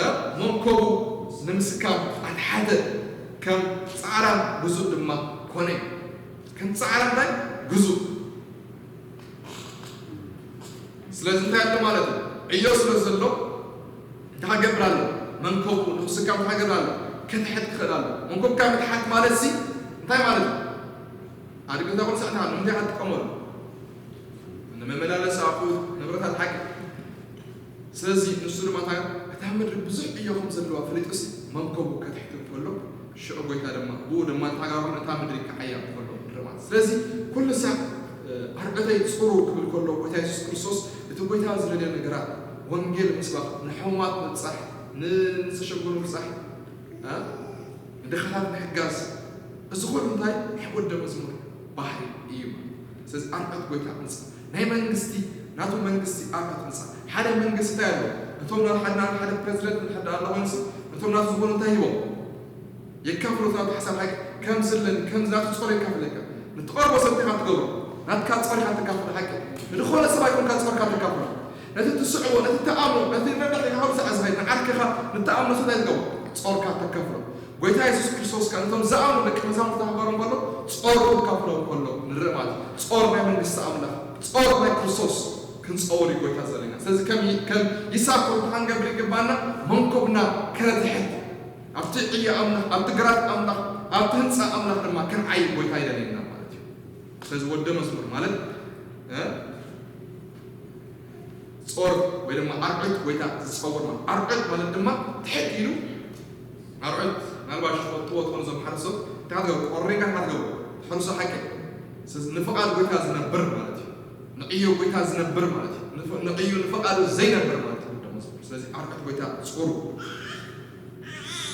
እ መንከቡ ንምስካም ኣትሓተ ከም ጻዕራም ግዙእ ድማ ኮነ። ከም ጻዕራም ናይ ግዙእ ስለዚ እንታይ ኣሎ ማለት እዩ? ዕዮ ስለ ዘሎ እንታይ ክገብር ኣሎ? መንከቡ ንክስካም እንታይ ክገብር ኣሎ? ክትሕት ክኽእል ኣሎ። መንከብካ ምትሓት ማለት ሲ እንታይ ማለት እዩ? ኣድግልታ ኩሉ ሰዓት ንምንታይ ክትጥቀመሉ? ንመመላለሲ ኣቑሑት ንብረታት ሓቂ። ስለዚ ንሱ ድማ እንታይ እታ ምድሪ ብዙሕ ዕዮ ከም ዘለዋ ፈሊጡሲ መንከቡ ከትሕት ከሎ ሽዑ ጎይታ ድማ ብኡ ድማ ተጋሩን እታ ምድሪ ክዓያ ከሎ ንርኢ ማለት ስለዚ ኩሉ ሳዕ ኣርዑተይ ጽሩ ክብል ከሎ ጎይታ የሱስ ክርስቶስ እቲ ጎይታ ዝደልዮ ነገራት ወንጌል ምስባኽ ንሕሙማት ምብጻሕ ንዝሸገሩ ምብጻሕ ንድኻታት ምሕጋዝ እዚ ኩሉ እንታይ ናይ ወደ መዝሙር ባህሪ እዩ። ስለዚ ኣርዑት ጎይታ ምጻእ ናይ መንግስቲ ናቱ መንግስቲ ኣርዑት ምጻእ ሓደ መንግስቲ እንታይ ኣሎ እቶም ናብ ሓደ ናብ ሓደ ፕሬዚደንት ንሓደ ኣሎ ኮይኑሲ እቶም ናቱ ዝኾኑ እንታይ ሂቦም የካፍሎ ናቱ ሓሳብ ሓቂ ከምዚ ኣለኒ ከምዚ ናቱ ጾር የካፍለካ ንትቐርቦ ሰብ ዲኻ ትገብሮ ናትካ ጾር ኢኻ ተካፍሎ ሓቂ ንዝኾነ ሰብ ኣይኮንካ ጾርካ ተካፍሎ ነቲ ትስዕቦ ነቲ ተኣምኖ ነቲ ረዳት ኢኻ ብዛዕባ ዝኸይድ ንዓርክኻ ንተኣምኖ ሰብ እንታይ ትገብሮ ጾርካ ተካፍሎ ጎይታ የሱስ ክርስቶስ ከኣ ነቶም ዝኣምኑ ደቂ መዛሙርቲ ክህበሮም ከሎ ጾር ከካፍሎም ከሎ ንርኢ ማለት እዩ። ጾር ናይ መንግስቲ ኣምላኽ ጾር ናይ ክርስቶስ ክንጸውር እዩ ጎይታ ዘለና። ስለዚ ከም ከም ይሳኮር እንታይ ክንገብር ይግባና? መንኮብና ከነትሕት ኣብቲ ዕዮ ኣምላኽ ኣብቲ ግራት ኣምላኽ ኣብቲ ህንጻ ኣምላኽ ድማ ክንዓይ ጎይታ ይደልየና ማለት እዩ። ስለዚ ወደ መዝሙር ማለት ጾር ወይ ድማ ኣርዑት ጎይታ ዝጸውር ማለት ኣርዑት ማለት ድማ ትሕት ኢሉ ኣርዑት ምናልባት ትፈልጥዎ ትኾኑ እዞም ሓረሶት እንታይ ትገብሩ ቆሬጋ እንታይ ትገብሩ ትሕርሱ ሓቂ ስለዚ ንፍቓድ ጎይታ ዝነብር ማለት እዩ ንዕዮ ጎይታ ዝነብር ማለት እዩ ንዕዩ ንፍቓዱ ዘይነብር ማለት እዩ ወደ መዝሙር ስለዚ ዓርኩ እቲ ጎይታ ጹሩ።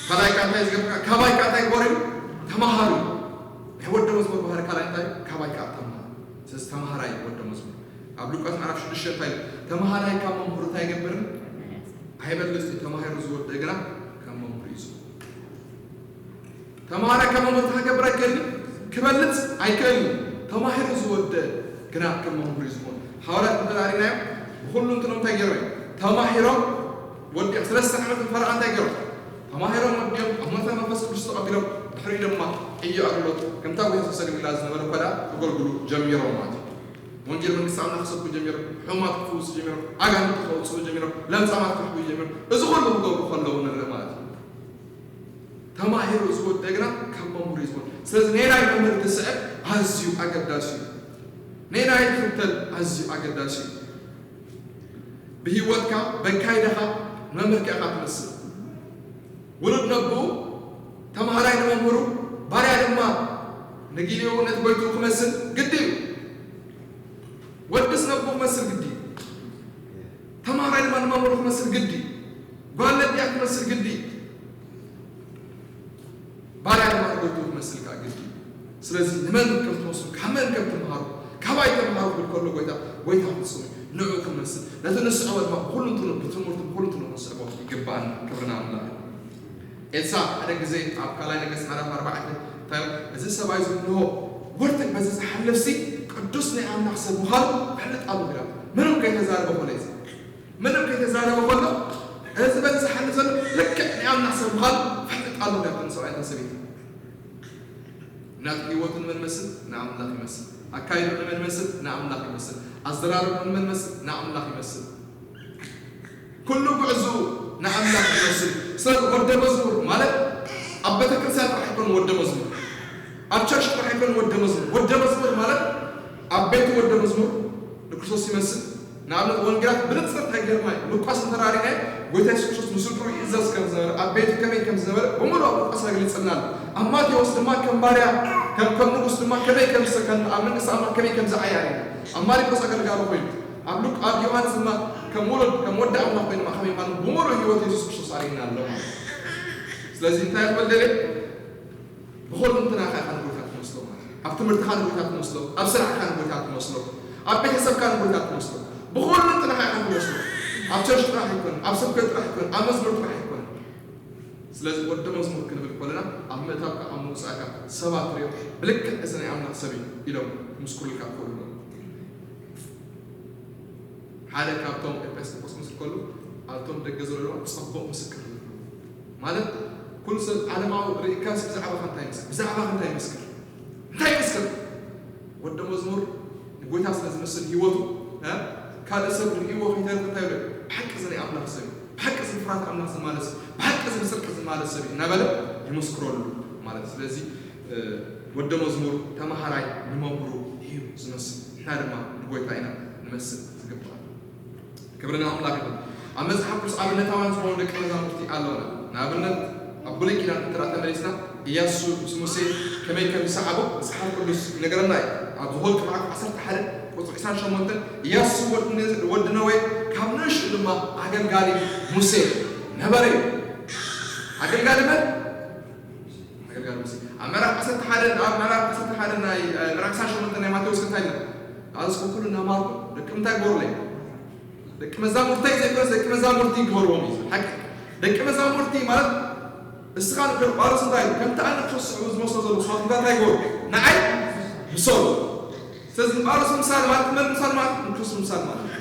ካልኣይ ከኣ እንታይ ዝገብርካ? ካባይ ከኣ እንታይ ግበሩ? ተማሃሩ። ናይ ወዲ መዝሙር ባህሪ ካልኣይ እንታይ? ካባይ ከኣ ተማሃሩ። ስለዚ ተማሃራይ ወዲ መዝሙር። ኣብ ሉቃስ ምዕራፍ ሽዱሽተ እንታይ ኢሉ? ተማሃራይ ካብ መምህሩ እንታይ ይገብርን? ኣይበልጽ። ተማሂሩ ዝወድእ ግና ካብ መምህሩ እዩ ዝኸውን። ተማሃራይ ካብ መምህሩ እንታይ ክገብር ኣይክእልን? ክበልጽ ኣይክእልን። ተማሂሩ ዝወድእ ግና ከም መምህሩ እዩ ዝኾን። ሃዋርያት እንተዳሪናዮም ብኹሉ እንትኖም እንታይ ገይሮም እዮም? ተማሂሮም ወዲኦም። ሰለስተ ዓመት ፈረቓ እንታይ ገይሮም? ተማሂሮም ወዲኦም ኣብ መተ መንፈስ ቅዱስ ተቐቢሎም ድሕሪኡ ድማ ዕዮ ኣገልግሎት ከምታ ጎይታ ሰለሚላ ዝነበረ እኳ ደኣ ክገልግሉ ጀሚሮም ማለት እዩ። ወንጌል መንግስቲ ኣምላኽ ክሰብኩ ጀሚሮም፣ ሕሙማት ክፍውሱ ጀሚሮም፣ ኣጋንንቲ ከውፅኡ ጀሚሮም፣ ለምጻማት ክሕብዩ ጀሚሮም። እዚ ኩሉ ክገብሩ ከለዉ ንርኢ ማለት እዩ። ተማሂሩ ዝወደግና ካብ መምህሩ እዩ ዝኮን። ስለዚ ነናይ መምህር ትስዕብ ኣዝዩ ኣገዳሲ እዩ። ነናይ ትኽተል ኣዝዩ ኣገዳሲ እዩ። ብህይወትካ በካይደኻ መምህር ኪኣኻ ትመስል። ውሉድ ነብኡ፣ ተማሃራይ ንመምህሩ፣ ባርያ ድማ ንጊልኡ ነቲ ጎይትኡ ክመስል ግዲ እዩ። ወድስ ነብኡ ክመስል ግዲ እዩ። ተማሃራይ ድማ ንመምህሩ ክመስል ግዲ እዩ። ጓል ነቢያ ክመስል ግዲ እዩ። ባርያ ድማ ንጎይትኡ ክመስል ከዓ ግዲ እዩ። ስለዚ ንመን ከም ትመስሉ፣ ካብ መን ከም ትምሃሩ፣ ካባይ ተምሃሩ ክብል ከሎ ጎይታ፣ ጎይታ ፍጹም እዩ። ንዕኡ ክንመስል፣ ነቲ ንስዕቦ ድማ ብኹሉ እንትኑ፣ ብትምህርቱ ብኹሉ እንትኑ ክንስዕቦ ይግባኣና። ክብርና ኣምላኽ እዩ። ኤልሳ ሓደ ግዜ ኣብ ካልኣይ ነገስት ምዕራፍ ኣርባዕተ እንታይ ኢሉ? እዚ ሰብኣይ እዚ እንሆ ወርትግ በዚ ዝሓልፍሲ ቅዱስ ናይ ኣምላኽ ሰብ ምዃኑ ፈልጥ ኣለኹ ኢላ። ምንም ከይተዛረበ ኮነ እዚ ምንም ከይተዛረበ ከሎ፣ እዚ በዚ ዝሓልፍ ዘሎ ልክዕ ናይ ኣምላኽ ሰብ ምዃኑ ፈልጥ ኣለኹ ኢላ። እቶም ሰብኣይ እታ ሰበይቲ ናቱ ህይወቱ ንመን መስል? ንኣምላኽ ይመስል። ኣካይዱ ንመን መስል? ንኣምላኽ ይመስል። ኣዘራርቡ ንመን መስል? ንኣምላኽ ይመስል። ኩሉ ጉዕዙ ንኣምላኽ ይመስል። ስለዚ ወደ መዝሙር ማለት ኣብ ቤተክርስትያን ጥራሕ ኣይኮን ወደ መዝሙር፣ ኣብ ቸርች ጥራሕ ኣይኮን ወደ መዝሙር። ወደ መዝሙር ማለት ኣብ ቤቱ ወደ መዝሙር ንክርስቶስ ይመስል። ንኣብነት ወንጌላት ብንጽር እንታይ ገርማ እዩ። ሉቃስ እንተራሪናዮ ጎይታ የሱስ ክርስቶስ ንስድሩ ይእዘዝ ከም ዝነበረ፣ ኣብ ቤቱ ከመይ ከም ዝነበረ ብምሉእ ኣብ ሉቃስ ኣግሊጽልና ኣሎ። ኣብ ማቴዎስ ድማ ከም ባርያ ከም ከም ንጉስ ድማ ከመይ ከም ዝሰከን ኣብ መንግስቲ ኣምላኽ ከመይ ከም ዝዓያ ርኢና። ኣብ ማርቆስ ኣገልጋሊ ኮይኑ ኣብ ሉቃ ኣብ ዮሃንስ ድማ ከም ውሉድ ከም ወዲ ኣምላኽ ኮይኑ ከመይ ምዃኑ ብምሉእ ህይወት የሱስ ክርስቶስ ኣርእዩና ኣሎ ማለት እዩ። ስለዚ እንታይ ክብል ደልየ? ብኹልንትናኻ ኢኻ ንጎይታ ትመስሎ ማለት እዩ። ኣብ ትምህርትኻ ንጎይታ ትመስሎ፣ ኣብ ስራሕካ ንጎይታ ትመስሎ፣ ኣብ ቤተሰብካ ንጎይታ ትመስሎ። ብኹልንትናኻ ኢኻ ትመስሎ። ኣብ ቸርች ጥራሕ ኣይኮነን፣ ኣብ ስብከት ጥራሕ ኣይኮነን፣ ኣብ መዝሙር ጥራሕ ኣይኮነን። ስለዚ ወዲ መዝሙር ክንብል ከለና ኣብ ምእታውካ ኣብ ምውጻእካ ሰባት ሪኦም ብልክዕ እዚ ናይ ኣምላኽ ሰብ እዩ ኢሎም ክምስክሩልካ ክኽእሉ ኣለዎም። ሓደ ካብቶም ኤጲስቆጶስ ክምስክር ከሎ ኣብቶም ደገ ዘሎ ድማ ጽቡቕ ምስክር ንህሉ። ማለት ኩሉ ሰብ ዓለማዊ ርኢካስ ብዛዕባኻ እንታይ ይምስክር? ብዛዕባኻ እንታይ ይምስክር? እንታይ ይምስክር? ወዲ መዝሙር ንጎይታ ስለ ዝመስል ህይወቱ እ ካልእ ሰብ ንርእይዎ ከይተርፍ እንታይ ይብል? ብሓቂ እዚ ናይ ኣምላኽ ሰብ እዩ። ብሓቂ እዚ ብፍርሃት ኣምላኽ ዝማለስ፣ ብሓቂ እዚ ብጽድቂ ዝማለስ ሰብ እዩ እናበለ ይምስክረሉ ማለት እዩ። ስለዚ እ ወዲ መዝሙር ተማሃራይ ንመምህሩ እዩ ዝመስል። ንሕና ድማ ንጎይታ ኢና ንመስል ዝግባእ። ክብሪ ንኣምላኽ ይኹን። ኣብ መጽሓፍ ቅዱስ ኣብነታውያን ዝኾኑ ደቀ መዛሙርቲ ኣለውና። ንኣብነት ኣብ ብሉይ ኪዳን እንተ ተመሊስና ኢያሱ ምስ ሙሴ ከመይ ከም ዝሰዓቦ መጽሓፍ ቅዱስ ይነግረና እዩ። ኣብ ዘኍልቍ ምዕራፍ ዓሰርተ ሓደ ቁጽሪ ዕስራን ሸሞንተን ኢያሱ ወዲ ነ- ወዲ ነዌ ካብ ንእሽቱ ድማ ኣገልጋሊ ሙሴ ነበረ እዩ። ኣገልጋሊ መን? ኣገልጋሊ ሙሴ። ኣብ ምዕራፍ ዓሰርተ ሓደ ኣብ ምዕራፍ ዓሰርተ ሓደ ናይ እ፣ ምዕራፍ ዓሰርተ ሸሞንተ ናይ ማቴዎስ እንታይ ይብል? ኣዝኹ ኩሉ እናማርኩ ደቂ እንታይ ግበሩለይ? ደቂ መዛሙርተይ ዘይኮነስ ደቂ መዛሙርቲ ግበርዎም እዩ ዝብል። ሓቂ ደቂ መዛሙርቲ ማለት እስኻ ንክር ጳውሎስ እንታይ ኢሉ? ከምቲ ኣነ ንክርስቶስ ዝስዕቡ ዝመስሎ ዘሎ ንስኻትኩም እንታይ ግበሩ? ንዓይ ምሰሉ። ስለዚ ንጳውሎስ ምሳሌ ማለት መን ምሳሌ ማለት ንክርስቶስ ምሳሌ ማለት እዩ።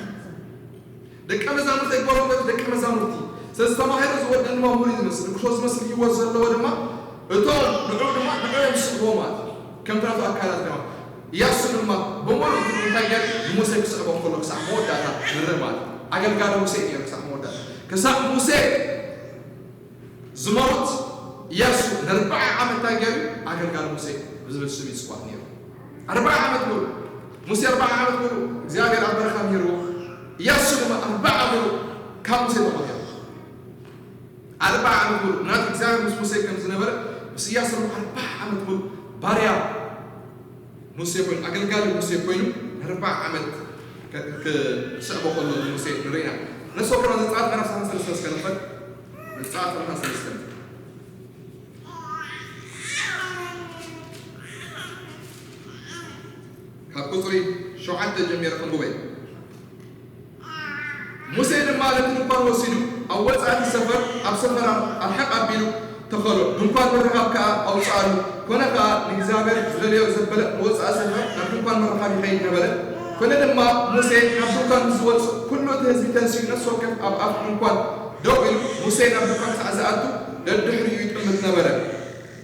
ደቀ መዛሙርቲ ኣይግበርዎም ደቂ መዛሙርቲ። ስለዚ ተማሂሩ ዝወደን መምህሩ እዩ ዝመስል። ንክርስቶስ ዝመስል ህይወት ዘለዎ ድማ እቶም ንዑ ድማ ንዑ እዮም ዝስዕብዎ ማለት እዩ። ከምቲ ናቱ ኣካላት ከማ ኢያሱ ድማ ብምሉእ እንትኑ እንታይ ገይሩ ንሙሴ ክስዕቦ ከሎ ክሳዕ መወዳእታ ንርኢ ማለት እዩ። ኣገልጋሊ ሙሴ እዩ ነይሩ ክሳዕ መወዳእታ። ክሳዕ ሙሴ ዝመውት ኢያሱ ንኣርብዓ ዓመት እንታይ ገይሩ? ኣገልጋሊ ሙሴ ብዝብል ስም ይጽዋዕ ነይሩ። ኣርብዓ ዓመት ሙሉ ሙሴ ኣርብዓ ዓመት ሙሉ እግዚኣብሔር ኣብ በረኻ ምሂርዎ። ኢያሱ ድማ ኣርብዓ ሙሉ ካብ ሙሴ ተማሂሩ። ኣርብዓ ዓመት ሙሉ ናቱ እግዚኣብሔር ምስ ሙሴ ከም ዝነበረ ምስ ኢያሱ ድማ ኣርብዓ ዓመት ሙሉ ባርያ ሙሴ ኮይኑ ኣገልጋሊ ሙሴ ኮይኑ ንኣርብዓ ዓመት ክ- ክ- ክስዕቦ ከሎ ሙሴ ንርኢ ኢና። ነፍሲ ወከፍና ዘጸኣት ምዕራፍ ሰላሳ ሰለስተ እስከ ንኽፈት። ዘጸኣት ሰላሳ ሰለስተ ካብ ቁጽሪ ሸውዓተ ጀሚረ ከንብበ። ሙሴ ድማ ነቲ ድንኳን ወሲዱ ኣብ ወጻኢ ሰፈር፣ ኣብ ሰፈር ኣርሕቕ ኣቢሉ ተኸሎ። ድንኳን ምርኻብ ከኣ ኣውጽኣሉ። ኮነ ከኣ ንእግዚኣብሔር ዝደለዮ ዘበለ ንወጻኢ ሰፈር ናብ ድንኳን ምርኻብ ይኸይድ ነበረ። ኮነ ድማ ሙሴ ናብ ድንኳን ምስ ዝወጽእ ኩሉ እቲ ህዝቢ ተንሲኡ ነፍሲ ወከፍ ኣብ ኣፍ ድንኳን ደው ኢሉ፣ ሙሴ ናብ ድንኳን ክሳዕ ዝኣቱ ደድሕሪኡ ይጥምት ነበረ።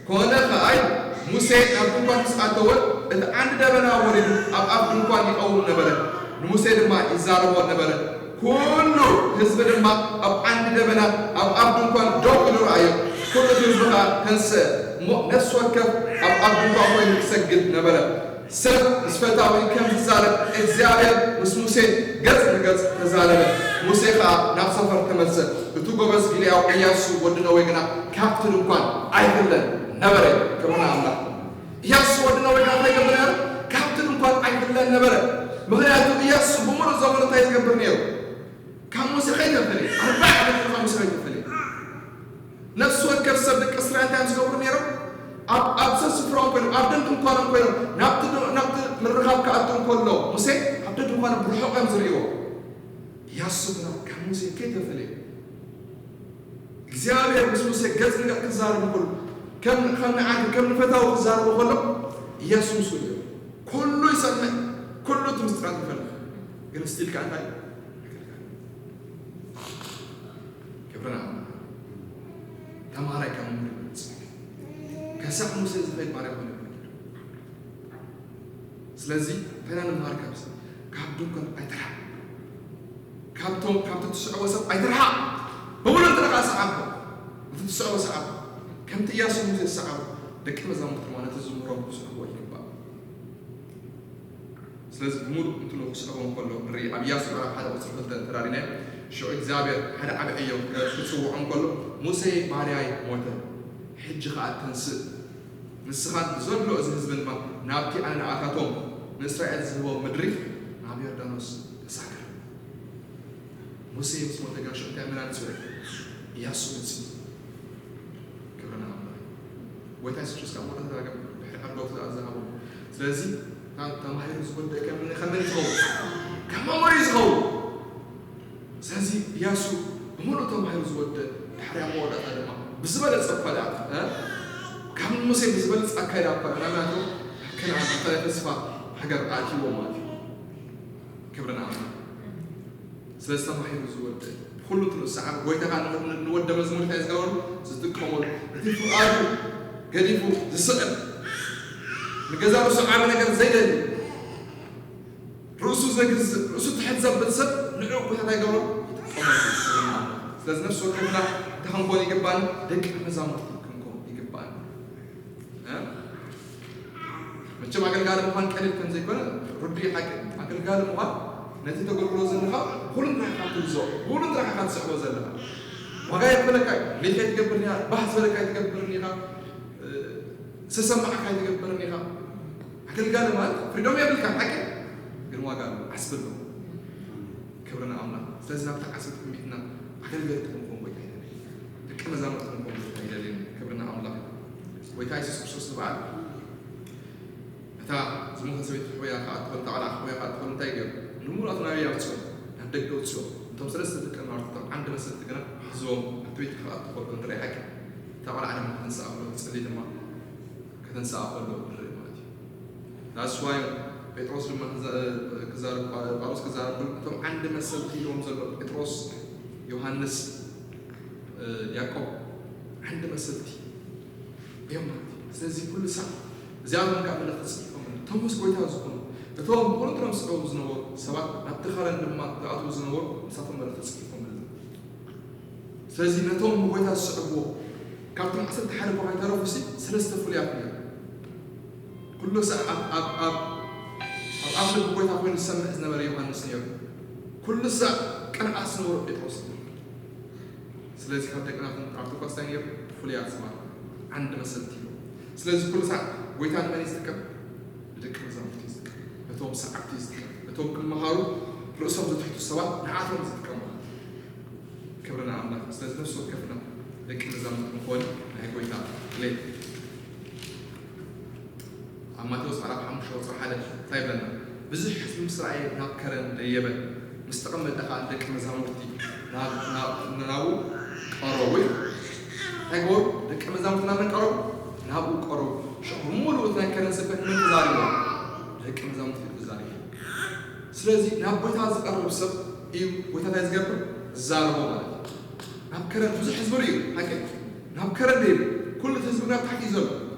ኮነ ከኣይ ሙሴ ናብ ድንኳን ምስ ኣተወ እቲ ዓንዲ ደበና ወሪዱ ኣብ ኣፍ ድንኳን ይቐውም ነበረ፣ ንሙሴ ድማ ይዛረቦ ነበረ። ኩሉ ህዝቢ ድማ ኣብ ዓንዲ ደበና ኣብ ኣፍ ድንኳን ደው ኢሉ ረኣዮ። ኩሉ እቲ ህዝቢ ከኣ ተንስአ እሞ ነፍሲ ወከፍ ኣብ ኣፍ ድንኳን ኮይኑ ይሰግድ ነበረ። ሰብ ምስ ፈታዊ ከም ዝዛረብ እግዚኣብሔር ምስ ሙሴ ገጽ ንገጽ ተዛረበ። ሙሴ ከኣ ናብ ሰፈር ተመልሰ። እቲ ጎበዝ ጊልያዊ ኢያሱ ወዲ ነዌ ግና ካብቲ ድንኳን ኣይፍለን ነበረ። ክብሪ ንኣምላኽ። ኢያሱ ወዲ ነዌ ግና እንታይ ይገብር ነበረ? ካብቲ ድንኳን ኣይፍለን ነበረ። ምኽንያቱ ኢያሱ ብምሉእ ዘመኑ እንታይ ዝገብር ነይሩ? ካብ ሙሴ ከይተፈለየ፣ ኣርባዓ ዓመት ካብ ሙሴ ከይተፈለየ። ነፍሲ ወከፍ ሰብ ደቂ እስራኤል እንታይ እዮም ዝገብሩ ነይሮም? ኣብ ኣብ ሰስፍሮም ኮይኖም፣ ኣብ ደንድንኳኖም ኮይኖም፣ ናብቲ ድ- ናብቲ ምርኻብ ክኣቱ እንከሎ ሙሴ ኣብ ደንድንኳኖም ብርሑቕ እዮም ዝርእይዎ። ኢያሱ ግና ካብ ሙሴ ከይተፈለየ እግዚኣብሔር ምስ ሙሴ ገጽ ንገጽ ክዛረብ ከሎ ከም ከም ንዓዲ ከም ንፈታዊ ክዛረብ ከሎ ኢያሱ ምስኡ ነይሩ። ኩሉ ይሰምዕ፣ ኩሉ እቲ ምስጢራት ይፈልጥ። ግን ስቲል ከኣ እንታይ ክብርና ተማሃራይ ካብ መምህር ይበልጽ። ከሳዕ ሙሴ ዝኸይድ ባርያ ኮነ ይበልጽ። ስለዚ እንታይ ኢና ንመሃር ካብዚ? ካብ ድንኳን ኣይትርሓቕ። ካብቶም ካብቲ ትስዕቦ ሰብ ኣይትርሓቕ። ብሙሉእ እንተ ደኣ ሰዓቦ፣ እቲ ትስዕቦ ሰዓቦ። ከምቲ ኢያሱ ሙሴ ዝሰዓቦ ደቂ መዛሙርቲ ድማ ነቲ ዝምህሮም ክስዕብዎ ይግባእ። ስለዚ ብምሉእ እንትኑ ክስዕቦም ከሎ ንርኢ። ኣብ ኢያሱ ምዕራፍ ሓደ ቁጽሪ ክልተ እንተ ራእናዮ፣ ሽዑ እግዚኣብሔር ሓደ ዓቢ ዕዮ ክጽውዖም ከሎ፣ "ሙሴ ባርያይ ሞተ፣ ሕጂ ኸኣ ተንስእ፣ ንስኻን ዘሎ እዚ ህዝቢ ድማ ናብቲ ኣነ ንኣታቶም ንእስራኤል ዝህቦም ምድሪ ናብ ዮርዳኖስ ተሳገር።" ሙሴ ምስ ሞተ ግና ሽዑ እንታይ መን ኣምጽኡ? ኢያሱ መጽኡ። ክብሪ ንኣምላኽ። ጎይታ የሱስ ክርስቶስ ካብ ሞተ ተዳግም ድሕሪ ዓርባዊ ትእዛዝ ዝሃቦ። ስለዚ ካብ ተማሂሩ ዝወደአ ከም መን ከም መን እዩ ዝኸውን? ከም መምህሩ እዩ ዝኸውን። ስለዚ ኢያሱ ብምሉእ ተማሂሩ ዝወደአ ድሕሪ ኣብ መወዳእታ ድማ ብዝበለጸ እኳ ደኣ፣ እ? ካብ ሙሴ ብዝበልጽ ኣካይዳ እኳ ደኣ ናብያቶ ከነኣን፣ ናብታ ናይ ተስፋ ሃገር ኣእትይዎ ማለት እዩ። ክብሪ ንኣምላኽ። ስለዚ ተማሂሩ ዝወደ፣ ብኹሉ እንትንኡ ሰዓብ፣ ጎይታ ከኣ ንወ-፣ ንወደ መዝሙር እንታይ ዝገበሩ? ዝጥቀመሉ። እቲ ፍቓዱ ገዲፉ ዝስዕብ፣ ንገዛ ርእሱ ዓቢ ነገር ዘይደሊ፣ ርእሱ ዘግዝእ፣ ርእሱ ትሕት ዘብል ሰብ ንዕኡ ጎይታ እንታይ ይገብሮ? ይጥቀመሉ። ስለዚ ነፍሲ ወከፍና እንታይ ክንከውን ይግባና? ደቂ መዛሙርቲ ክንከውን ይግባና። እ? መቸም ኣገልጋሊ ምዃን ቀሊል ከም ዘይኮነ ርዱእ እዩ ሓቂ። ኣገልጋሊ ምዃን ነቲ ተገልግሎ ዘለኻ ብኹሉ ንጥራይ ኢኻ ትግዝኦ፣ ብኹሉ ንጥራይ ኢኻ ትስዕቦ ዘለኻ። ዋጋ የኽፍለካ እዩ። ሌት ኣይትገብርን ኢኻ፣ ባህ ዝበለካ ኣይትገብርን ኢኻ፣ እ፣ ዝተሰማዕካ ኣይትገብርን ኢኻ። ኣገልጋሊ ማለት ፍሪዶም የብልካን ሓቂ፣ ግን ዋጋ ኣለዎ፣ ዓስቢ ኣለዎ። ክብሪ ንኣምላኽ። ስለዚ ናብቲ ዓስቢ ትዕሚትና ኣገልገልቲ ክንኮን ጎይታ ይደሊ። ደቂ መዛሙርቲ ክንኮን ጎይታ ይደሊ። ክብሪ ንኣምላኽ። ጎይታ የሱስ ክርስቶስ ዝበዓል እታ ዝሞተ ሰበይቲ ሕውያ ከኣ ትኾን፣ እታ ቆልዓ ሕውያ ከኣ ትኾን እንታይ ገይሩ? ንምሉኣት ናበይ ኣውጽኦ? ናብ ደገ ኣውጽኦ። እቶም ሰለስተ ደቀ መዛሙርቲ፣ እቶም ዓንዲ መሰልቲ ግና ሒዝዎም ኣብቲ ቤት ክኣቱ ከሎ ንርኢ ሓቂ። እታ ቆልዓ ድማ ክትንስኣ ከሎ ትጽሊ ድማ ከተንስኣ ከሎ ንርኢ ማለት እዩ። That's why ጴጥሮስ ድማ ክዛ-፣ ክዛረብ፣ ጳውሎስ ክዛረብ ከሎ እቶም ዓንዲ መሰልቲ ኢልዎም ዘሎ ጴጥሮስ፣ ዮሃንስ፣ እ፣ ያዕቆብ ዓንዲ መሰልቲ እዮም ማለት እዩ። ስለዚ ኩሉ ሳዕ እዚኣቶም ከዓ መልእኽቲ ጽሒፎም፣ እቶም ምስ ጎይታ ዝኾኑ፣ እቶም ብቑንጥሮም ዝስዕቡ ዝነበሩ ሰባት፣ ናብቲ ከረን ድማ ዝኣትዉ ዝነበሩ፣ ንሳቶም መልእኽቲ ጽሒፎም። ስለዚ ነቶም ንጎይታ ዝስዕብዎ፣ ካብቶም ዓሰርተ ሓደ እኳ ከይተረፉ ሲ ሰለስተ ፍሉያት ነይሮም። ኩሉ ሳዕ ኣብ፣ ኣብ፣ ኣብ፣ ኣብ ኣፍ ልቢ ጎይታ ኮይኑ ዝሰምዕ ዝነበረ ዮሃንስ ነይሩ። ኩሉ ሳዕ ቅንኣት ዝነበሮ ጴጥሮስ ነይሩ። ስለዚ ካብ ደቂ ናቶም ዓርቱ እኳ እንታይ ነይሩ? ፍሉያት ሰባት፣ ዓንዲ መሰልቲ እዮም። ስለዚ ኩሉ ሳዕ ጎይታ ንመን እዩ ዝጥቀም? ንደቂ መዛሙርቲ እዩ ዝጥቀም። ነቶም ሰዓብቲ እዩ ዝጥቀም። ነቶም ክመሃሩ ርእሶም ዘትሕቱ ሰባት ንዓቶም እዩ ዝጥቀም ማለት እዩ። ኣምላኽ። ስለዚ ነፍሲ ወከፍና ደቂ መዛሙርቱ ንኾን ናይ ጎይታ ድሌት። ኣብ ማቴዎስ ምዕራፍ ሓሙሽተ ቁጽሪ ሓደ እንታይ ይብለና? ብዙሕ ህዝቢ ምስ ረኣየ ናብ ከረን ደየበ፣ ምስ ተቐመጠ ኸኣ ንደቂ መዛሙርቲ ናብ-፣ ናብ-፣ ናብኡ ቀረቡ። እንታይ ገበሩ? ደቂ መዛሙርቲ ናብ መን ቀረቡ? ናብኡ ቀረቡ። ሽዑ ብምሉኡ እቲ ናይ ከረን ስብከት መን ተዛሪብዎ? ደቂ መዛሙርቲ ተዛሪቡ። ስለዚ ናብ ጎይታ ዝቐርብ ሰብ እዩ ጎይታ እንታይ ዝገብር? ዝዛረቦ ማለት እዩ። ናብ ከረን ብዙሕ ህዝቢ እዩ፣ ሓቂ። ናብ ከረን ደየበ፣ ኩሉ እቲ ህዝቢ ናብ ታሕቲ እዩ ዘሎ።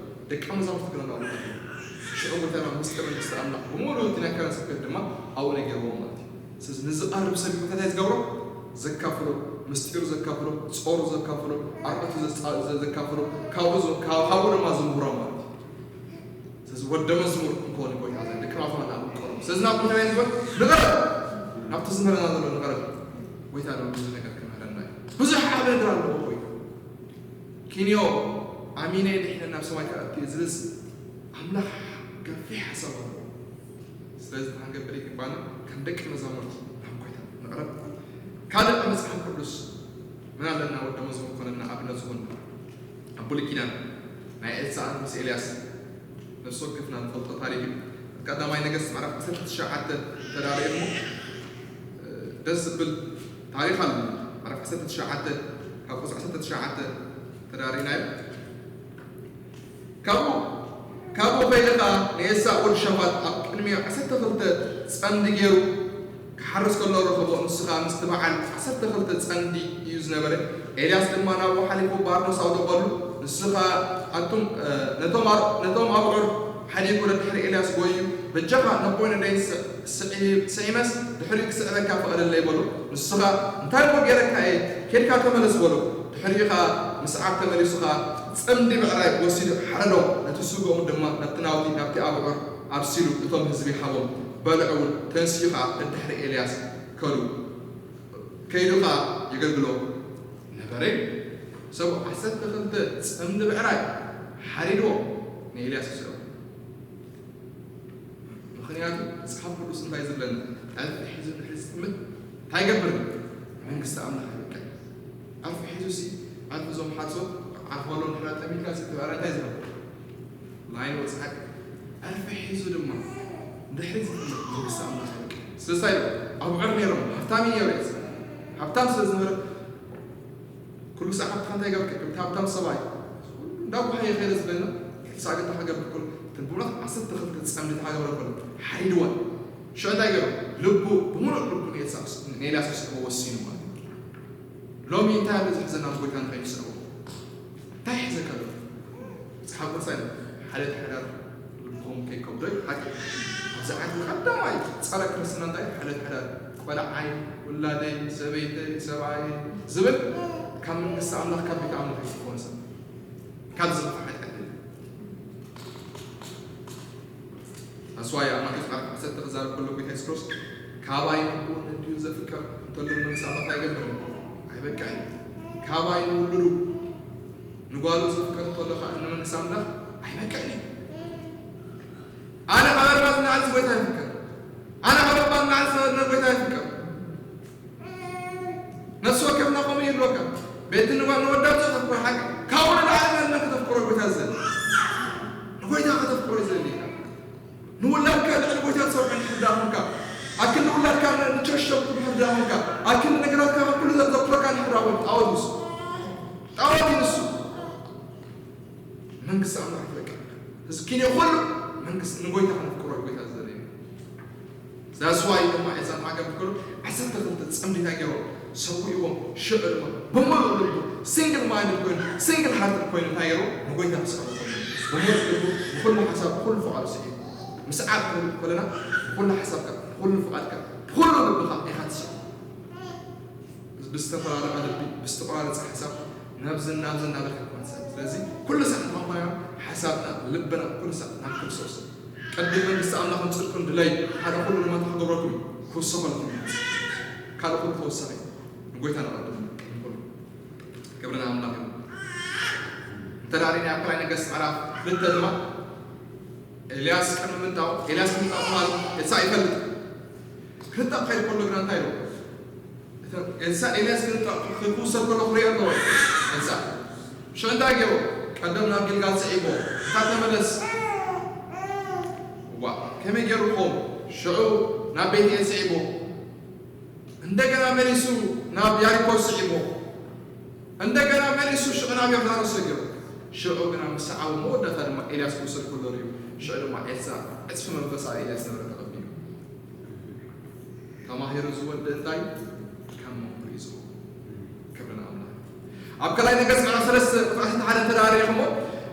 ደቂ መዛሙርቲ ግን ናብ ላዕሊ። ሽዑ ጎይታ ናብ ምስጢር መንግስቲ ኣምላኽ ብምሉኡ እቲ ናይ ከረን ስብከት ድማ ኣብኡ ነገርዎ ማለት እዩ። ስለዚ ንዝቐርብ ሰብ እዩ ጎይታ እንታይ ዝገብሮ? ዘካፍሎ፣ ምስጢሩ ዘካፍሎ፣ ጾሩ ዘካፍሎ፣ ኣርዑቱ ዘጻ-፣ ዘ-፣ ዘካፍሎ፣ ካብኡ ዘ-፣ ካብ-፣ ካብኡ ድማ ዝምህሮ ማለት እዩ። ስለዚ ወደ መዝሙር እንኮን ጎይታ ዘ-፣ ደቂ ናቱ ማለት ኣብ ቀረቡ። ስለዚ ናብ ጎይታ እንታይ ዝበል? ንቐረብ። ናብቲ ዝምህረና ዘሎ ንቐረብ። ጎይታ ድማ ብዙ ነገር ክምህረና እዩ። ብዙሕ ዓቢ ነገር ኣለዎ ጎይታ። ኪንዮ ኣሚነ ድሒነ ናብ ሰማይ ክኣቱ እየ ዝብልስ ኣምላኽ ገፊሕ ሓሳብ ኣለዎ። ስለዚ እንታይ ክንገብር ይግባና? ከም ደቂ መዛሙርቲ ናብ ጎይታ ንቕረብ። ካልእ ኣብ መጽሓፍ ቅዱስ ምን ኣለና? ወደ መዝሙር ኮነና ኣብነት ዝኾንና ኣብ ብሉይ ኪዳን ናይ ኤልሳዕ ምስ ኤልያስ ነፍሲ ወከፍና ንፈልጦ ታሪኽ እዩ። ቀዳማይ ነገስት ምዕራፍ ዓሰርተ ትሽዓተ ተዳሪእሞ ደስ ዝብል ታሪኽ ኣሎ። ምዕራፍ ዓሰርተ ትሽዓተ ካብ ቁጽሪ ዓሰርተ ትሽዓተ ተዳሪእናዮ። ካብኡ፣ ካብኡ ከይዱ ኸኣ ንኤልሳዕ ወዲ ሻፋጥ ኣብ ቅድሚኡ ዓሰርተ ክልተ ጸምዲ ገይሩ ክሓርስ ከሎ ረኸቦ። ንሱ ኸኣ ምስቲ በዓል ዓሰርተ ክልተ ጸምዲ እዩ ዝነበረ። ኤልያስ ድማ ናብኡ ሓሊፉ ባርኖስ ኣውደቐሉ። ንሱ ኸኣ ኣቱም፣ እ፣ ነቶም ኣር-፣ ነቶም ኣብዑር ሓዲጉ ደድሕሪ ኤልያስ ጐዩ። በጃኻ ነቦይ ነደይ ስዒ-፣ ስዒመስ ድሕሪኡ ክስዕበካ ፍቐደለይ በሎ። ንሱ ኸኣ እንታይ እሞ ገይረካ እየ? ኬድካ ተመለስ በሎ። ድሕሪኡ ኸኣ ምስዓብ ተመሊሱ ኸኣ ጸምዲ ብዕራይ ወሲዱ ሓረዶም፣ ነቲ ስግኦም ድማ ናብቲ ናውቲ ናብቲ ኣብዑር ኣብሲሉ እቶም ህዝቢ ሃቦም፣ በልዑ እውን። ተንሲኡ ኸኣ ደድሕሪ ኤልያስ ከዱ፣ ከይዱ ኸኣ የገልግሎ ነበረ። ሰብኡ ዓሰርተ ክልተ ጸምዲ ብዕራይ ሓሪድዎ ንኤልያስ ይስዕቦ። ምኽንያቱ መጽሓፍ ቅዱስ እንታይ ዝብለና? ዕርፊ ሒዙ ድሕሪ ዝጥምት እንታይ ይገብር? መንግስቲ ኣምላኽ ኣይበቅዕን። ዕርፊ ሒዙ ሲ፣ ዕርፊ እዞም ሓጾት ዓርፋሎም ድሕሪ ጠሚትካ ሲ፣ ትበዕራ እንታይ ዝገብር? ላይን ወጽዓት። ዕርፊ ሒዙ ድማ ድሕሪ ዝጥምት መንግስቲ ኣምላኽ ኣይበቅዕን። ስለዚ እንታይ ይብል? ኣብዑር ነይሮም፣ ሃብታም እዩ ነይሩ። ሃብታም ስለ ዝነበረ ኩሉ ሰዓት እንታይ ገብር? ከምቲ ሃብታም ሰብኣይ እንዳጓሃየ ከይደ ዝበልና፣ ኤልሳዕ ግን እንታይ ክገብር ከሎ፣ እተን ብምሉኣት ዓሰርተ ክልተ ጸምዲ እንታይ ክገብረ ከሎ፣ ሓሪድወን። ሽዑ እንታይ ገይሩ? ልቡ፣ ብምሉእ ልቡ ንኤልሳዕ፣ ንኤልያስ ክስዕቦ ወሲኑ ማለት እዩ። ሎሚ እንታይ ኣሎ ዝሕዘና? ንጎይታ ንኸይንስዕቦ እንታይ ይሕዘካ ኣሎ? መጽሓፍ ቅዱስ ኣይነ ሓደ ተሓዳር ልብኹም ከይከብዶ እዩ። ሓቂ ኣብዚ ዓዲ ቀዳማይ ጸረ ክርስትና እንታይ እዩ? ሓደ ተሓዳር ቆልዓይ፣ ውላደይ፣ ሰበይተይ፣ ሰብኣይ ዝብል ካብ መንግስቲ ኣምላኽ ካብ ቤት ኣምላኽ እዩ ዝኾነ ሰብ ካብ ዝኽፋ ሓጢኣት እዩ። ኣስዋይ ኣብ ማቴዎስ ምዕራፍ ዓሰርተ ክዛረብ ከሎ ጎይታ የሱስ ክርስቶስ ካባይ ንቡን እንዲሁ ዘፍቅር እንተሎ መንግስቲ ኣምላኽ ኣይገብርን ኣይበቅዕን። ካባይ ንውሉዱ ንጓሉ ዘፍቅር እንተሎ ከዓ ንመንግስቲ ኣምላኽ ኣይበቅዕን እዩ። ኣነ ካብ ኣርባዕተ ንላዕሊ ጎይታ ይፍቅር። ኣነ ካብ ኣርባዕተ ንላዕሊ ዝፈረድነ ጎይታ ይፍቅር። ነፍሲ ወከፍና ከምኡ ይህልወካ። ቤት ንጓል ንወዳት ዘተፍቅሮ ሓቂ ካብኡ ንላዕሊ መን መን ከተፍቅሮ ጎይታ ዝደሊ? ንጎይታ ከተፍቅሮ ይዘሊ ኢኻ። ንውላድካ ልዕሊ ጎይታ ትሰርሖ እንድሕር ደኣ ኮንካ፣ ኣክል ንውላድካ ንቸርች ተብቅዕ እንድሕር ደኣ ኮንካ፣ ኣክል ነገራትካ ካብ ኩሉ ዘዘክረካ እንድሕር ደኣ ኮንካ፣ ጣዖት እዩ ንሱ። ጣዖት እዩ ንሱ። መንግስቲ ኣምላኽ ትበቅዕ። እዚ ኪንዮ ኩሉ መንግስቲ ንጎይታ ከነፍቅሮ እዩ ጎይታ ዝደለየና። That's why ድማ እዛ ማዕገብ ክሉ ዓሰርተ ክልተ ጸምዲታ ገይሩ ሰዊእዎም። ሽዑ ድማ ብምሉእ ልቡ ሲንግል ማይንድድ ኮይኑ፣ ሲንግል ሃርትድ ኮይኑ እንታይ ገይሩ ንጎይታ ክስዕቦ ኮይኑ ብምሉእ ልቡ ብኩሉ ሓሳብ ብኩሉ ፍቓዱ ስዒቡ። ምስዓብ ክንብል ከለና ብኩሉ ሓሳብካ ብኩሉ ፍቓድካ ብኩሉ ልብኻ ኢኻ ትስዕቦ። ብዝተፈላለቐ ልቢ ብዝተቆራረፀ ሓሳብ ናብዝን ናብዝን እናበልካ ኣይኮነን ሰብ። ስለዚ ኩሉ ሰዓት ንኾንና ሓሳብና ልብና ኩሉ ሰዓት ናብ ክርስቶስ ቅድም መንግስቲ ኣምላኽን ጽድቁን ድለዩ ሓደ ኩሉ ድማ እንታይ ክገብረኩም እዩ? ክውሰኸልኩም እዩ። ካልእ ኩሉ ተወሳኺ እዩ። ንጎይታ ንቐድም ቅድሚ ኩሉ። ክብሪ ንኣምላኽ ይኹን። እንተ ደኣ ርኢና ኣብ ካልኣይ ነገስት ምዕራፍ ክልተ ድማ ኤልያስ ቅድሚ ምምጣው ኤልያስ ምምጣው ምዃኑ ኤልሳዕ ይፈልጥ። ክርዳእ ክኸይድ ከሎ ግና እንታይ ኢሉ? ኤልሳዕ ኤልያስ ክንጠ-፣ ክውሰድ ከሎ ክሪኦ ኣለዎ። ኤልሳዕ ሽዑ እንታይ ገይሩ? ቀደም ናብ ጊልጋል ስዒቦ፣ እታ ተመለስ። ዋ፣ ከመይ ገይሩ ክኸውን? ሽዑ ናብ ቤት ኤል ስዒቦ፣ እንደገና መሊሱ ናብ ያሪኮ ስዒቦ፣ እንደገና መሊሱ ሽዑ ናብ ዮርዳኖስ ሰጊሩ። ሽዑ ግና ምስ ሰዓቡ መወዳእታ ድማ ኤልያስ ክውሰድ ከሎ ርእዩ። ሽዑ ድማ ኤልሳዕ ዕጽፊ መንፈሳዊ ኤልያስ ነበረ ተቐቢሉ። ተማሂሩ ዝወድእ እንታይ ከም መምህሩ እዩ ዝኸውን። ክብሪ ንኣምላኽ። ኣብ ካልኣይ ነገስት ምዕራፍ ሰለስተ ቁጽሪ ዓሰርተ ሓደ እንተ ደኣ ርኢኹሞ፣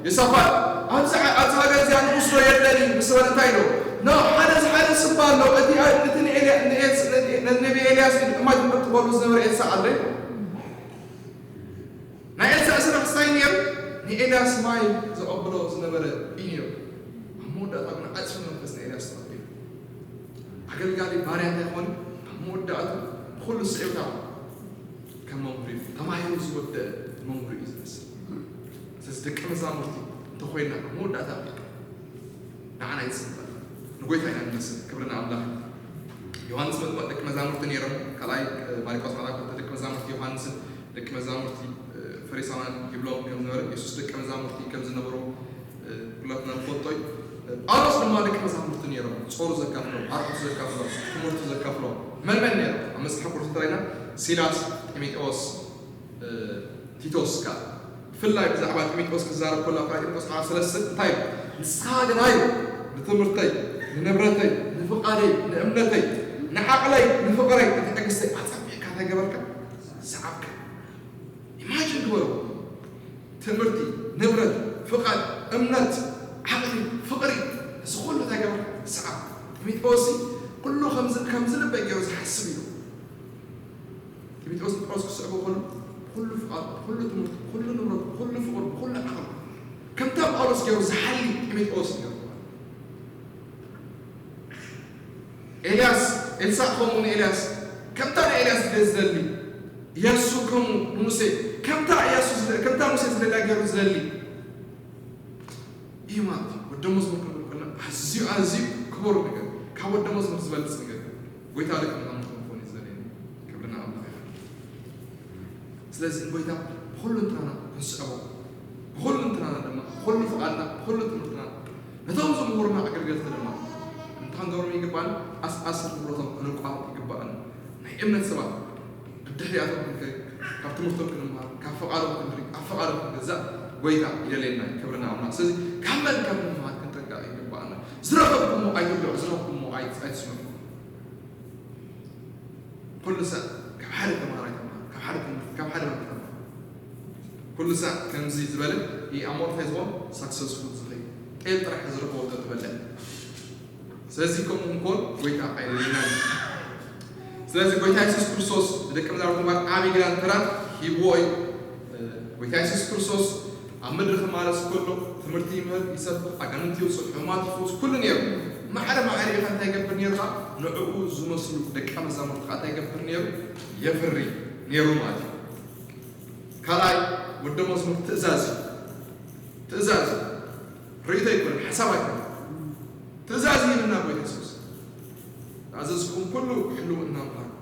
ዮሳፋጥ ኣብዚ ዓ-፣ ኣብዚ ሃገር እዚኣ ንጉስ ዶ የለን እዩ ምስ በለ እንታይ ኢሉ? ኖ፣ ሓደ ዝሓደ ስባ ኣሎ። እቲ ኣ-፣ እቲ ንኤልያ-፣ ንኤልስ-፣ ን-፣ ን-፣ ነቢ ኤልያስ ድማ ዝምርጥ በሉ ዝነበረ ኤልሳዕ ኣሎ። ናይ ኤልሳዕ ስራሕ እንታይ ነይሩ? ንኤልያስ ማይ ዘቐብሎ ዝነበረ እዩ ነይሩ። ኣብ መወዳእታ ግን ዓጽፊ መንፈስ ንኤልያስ ተቐቢሉ። ኣገልጋሊ ባርያ እንታይ ክኾን? ኣብ መወዳእቱ ብኹሉ ስዒብካ ከም መምህር እዩ። ተማሂሩ ዝወደአ መምህር እዩ ዝመስል። ስለዚ ደቂ መዛሙርቲ እንተኾይና ኣብ መወዳእታ ንዓና ይጽበ። ንጎይታ ኢና ንመስል። ክብሪ ንኣምላኽ። ዮሃንስ መጥምቕ ደቂ መዛሙርቲ ነይሮም። ካልኣይ ማርቆስ ምዕራፍ ክልተ ደቂ መዛሙርቲ ዮሃንስን ደቂ መዛሙርቲ ፈሪሳውያን ይብሎም ከም ዝነበረ፣ የሱስ ደቂ መዛሙርቲ ከም ዝነበሩ ኩላትና ንፈልጦ እዩ። ጳውሎስ ድማ ደቂ መዛሙርቲ ነይሮም። ጾሩ ዘካፍሎም፣ ዓርኩቱ ዘካፍሎም፣ ትምህርቱ ዘካፍሎም መን መን ነይሮም? ኣብ መጽሓፍ ቅዱስ እንተራኢና ሲላስ፣ ጢሞቴዎስ፣ እ፣ ቲቶስ ከኣ ብፍላይ ብዛዕባ ጢሞቴዎስ ክዛረብ ከሎ ኣብ ካልኣይ ጢሞቴዎስ ምዕራፍ ሰለስተ እንታይ ኢሉ? "ንስኻ ግና" ኢሉ፣ "ንትምህርተይ፣ ንንብረተይ፣ ንፍቓደይ፣ ንእምነተይ፣ ንዓቕለይ፣ ንፍቕረይ፣ ንትዕግስተይ ኣጸቢቕካ እንታይ ገበርካ? ሰዓብካ።" ኢማጂን ግበሮ። ትምህርቲ፣ ንብረት፣ ፍቓድ፣ እምነት፣ ዓቕሊ፣ ፍቕሪ፣ እዚ ኩሉ እንታይ ገበርካ? ሰዓብ። ጢሞቴዎስ ኩሉ ከምዚ፣ ከምዚ ልበይ ገይሩ ዝሓስብ እዩ። ጢሞቴዎስ ንጳውሎስ ክስዕቦ ከሎ፣ ብኹሉ ፍቓድ፣ ብኹሉ ትምህርቲ፣ ብኹሉ ንብረት፣ ብኹሉ ፍቕሪ፣ ብኹሉ ዓቕሊ፣ ከምታ ጳውሎስ ገይሩ ዝሓሊ ጢሞቴዎስ ገይሩ። ኤልያስ፣ ኤልሳዕ ከምኡ ንኤልያስ፣ ከምታ ንኤልያስ ዝደ-፣ ዝደሊ፣ ኢያሱ ከምኡ ንሙሴ፣ ከምታ ኢያሱ ዝደ-፣ ከምታ ሙሴ ዝደልያ ገይሩ ዝደሊ እዩ ማለት እዩ። ወደ መዝሙር ክንብል ከለና ኣዝዩ፣ ኣዝዩ ክቡር ነገር፣ ካብ ወደ መዝሙር ዝበልጽ ነገር፣ ጎይታ ደቂ መዛሙርቱ ክኾን እዩ ዝደልየና። ክብሪ ንኣምላኽ ይኹን። ስለዚ ንጎይታ ብኹሉ እንትናና ክንስዕቦ፣ ብኹሉ እንትናና ድማ፣ ብኹሉ ፍቓድና፣ ብኹሉ ትምህርትና፣ ነቶም ዝምህሩና ኣገልገልቲ ድማ እንታይ ክንገብሮም ይግባእና? ኣስ-፣ ኣስር ንብረቶም ከነቋርጽ ይግባእና። ናይ እምነት ሰባት ብድሕሪኣቶም ክንከይድ፣ ካብ ትምህርቶም ክንምሃር፣ ካብ ፍቓዶም ክንርኢ፣ ኣብ ፍቓዶም ክንገዛእ ጎይታ ይደልየና እዩ። ክብሪ ንኣምላኽ። ስለዚ ካብ መን ከም ንመሃር ክንጥንቀቕ ይግባእና። ዝረኸብኩሞ ኣይትብልዑ፣ ዝረኸብኩሞ ኣይ-፣ ኣይትስምዑ። ኩሉ ሰብ ካብ ሓደ ተምሃራይ ተምሃር፣ ካብ ሓደ ትምህርቲ፣ ካብ ሓደ መምህር ተምሃር። ኩሉ ሰብ ከምዚ ዝበለ እዩ ኣሞርታይ ዝኾን ሳክሰስፉል ዝኸይድ። ጤል ጥራሕ ዝረኸቦ ተትበልዕ። ስለዚ ከምኡ እንኮን ጎይታ ኣይደልየናን። ስለዚ ጎይታ የሱስ ክርስቶስ ንደቂ መዛሙርቱ እምበኣር ዓቢ ግዳን ተራን ሂብዎ እዩ። ጎይታ የሱስ ክርስቶስ ኣብ ምድሪ ክማለስ ከሎ ትምህርቲ ይምህር፣ ይሰብኽ፣ ኣጋንንቲ የውጽእ፣ ሕሙማት ይፍውስ፣ ኩሉ ነይሩ። ማዕረ ማዕረ ኢኻ እንታይ ይገብር ነይሩ ኸዓ? ንዕኡ ዝመስሉ ደቀ መዛሙርቲ ኸዓ እንታይ ይገብር ነይሩ? የፍሪ ነይሩ ማለት እዩ። ካልኣይ ወደ መዝሙር ትእዛዝ እዩ። ትእዛዝ እዩ። ርእይቶ ኣይኮነን፣ ሓሳብ ኣይኮነን። ትእዛዝ ይህብና ጎይታ የሱስ። ዝኣዘዝኩም ኩሉ ሕልው እናምሃርኩም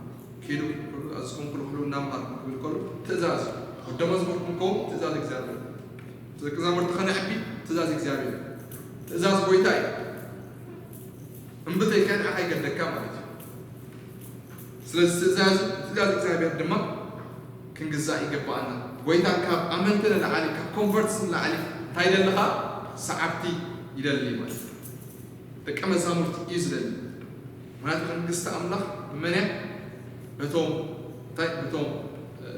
ኪዱ፣ ኩሉ ዝኣዘዝኩም ኩሉ ሕልው እናምሃርኩም ክብል ከሎ ትእዛዝ እዩ። ወደ መዝሙር ክንከውን ትእዛዝ እግዚኣብሔር። ደቂ መዛሙርቲ ከነዕቢ ትእዛዝ እግዚኣብሔር። ትእዛዝ ጎይታ እዩ። እምብተይ ከንዓኻ ይገደካ ማለት እዩ። ስለዚ ትእዛዝ፣ ትእዛዝ እግዚኣብሔር ድማ ክንግዛእ ይገባኣና። ጎይታ ካብ ኣመንቲ ንላዕሊ፣ ካብ ኮንቨርትስ ንላዕሊ እንታይ ይደሊ ኸዓ? ሰዓብቲ ይደሊ ማለት እዩ። ደቀ መዛሙርቲ እዩ ዝደሊ። ምክንያቱ መንግስቲ ኣምላኽ መን እያ? በቶም፣ እንታይ? በቶም፣ እ፣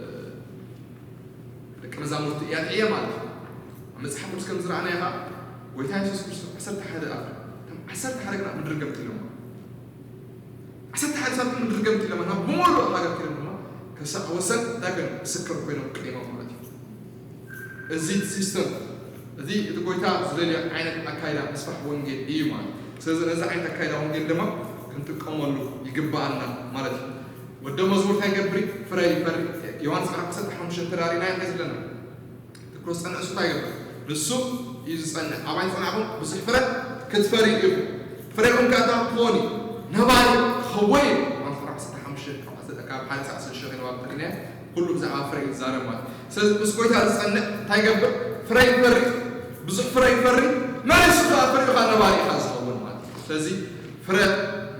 ደቀ መዛሙርቲ እያ ትዕየ ማለት እዩ። ኣብ መጽሓፍ ቅዱስ ከም ዝረኣናዮ ኸዓ፣ ጎይታ የሱስ ክርስቶስ ዓሰርተ ሓደ ኣፍ፣ እቶም ዓሰርተ ሓደ ግና ምድሪ ገምጢሎማ። ዓሰርተ ሓደ ሳንቲም ምድሪ ገምጢሎማ፣ ናብ ብምሉእ ሃገር ከይዶም ድማ፣ ከሳዕ ወሰን እንታይ ኮይኖም? ምስክር ኮይኖም ቀይሞም ማለት እዩ። እዚ ሲስተም፣ እዚ እቲ ጎይታ ዝደልዮ ዓይነት ኣካይዳ ምስፋሕ ወንጌል እዩ ማለት እዩ። ስለዚ ነዚ ዓይነት ኣካይዳ ወንጌል ድማ ክንጥቀመሉ ይግባኣና ማለት እዩ። ወደ መዝሙር እንታይ ይገብር? ፍረ ይፈሪ። ዮሃንስ ምዕራፍ ዓሰርተ ሓሙሽተ ተራሪና እንታይ ዘለና? ትኩር ዝጸንዕ እሱ እንታይ ይገብር? ንሱ እዩ ዝጸንዕ። ኣባይ ዝጸናዕኹም ብዙሕ ፍረ ክትፈርዩ ኢኹም። ፍረኹም ከኣ እንታይ ክኸውን እዩ? ነባሪ ክኸውን እዩ። ዮሃንስ ምዕራፍ ዓሰርተ ሓሙሽተ ካብ ዓሰርተ ካብ ኣብ ሓደ ሳዕ ስልሽኽ ኢና ኣብ ተሪናዮ፣ ኩሉ ብዛዕባ ፍረ እዩ ዝዛረብ ማለት እዩ። ስለዚ ምስ ጎይታ ዝጸንዕ እንታይ ይገብር? ፍረ ይፈሪ፣ ብዙሕ ፍረ ይፈሪ፣ መሊሱ ከኣ ፍሪኡ ከኣ ነባሪ ኢኻ ዝኸውን ማለት እዩ። ስለዚ ፍረ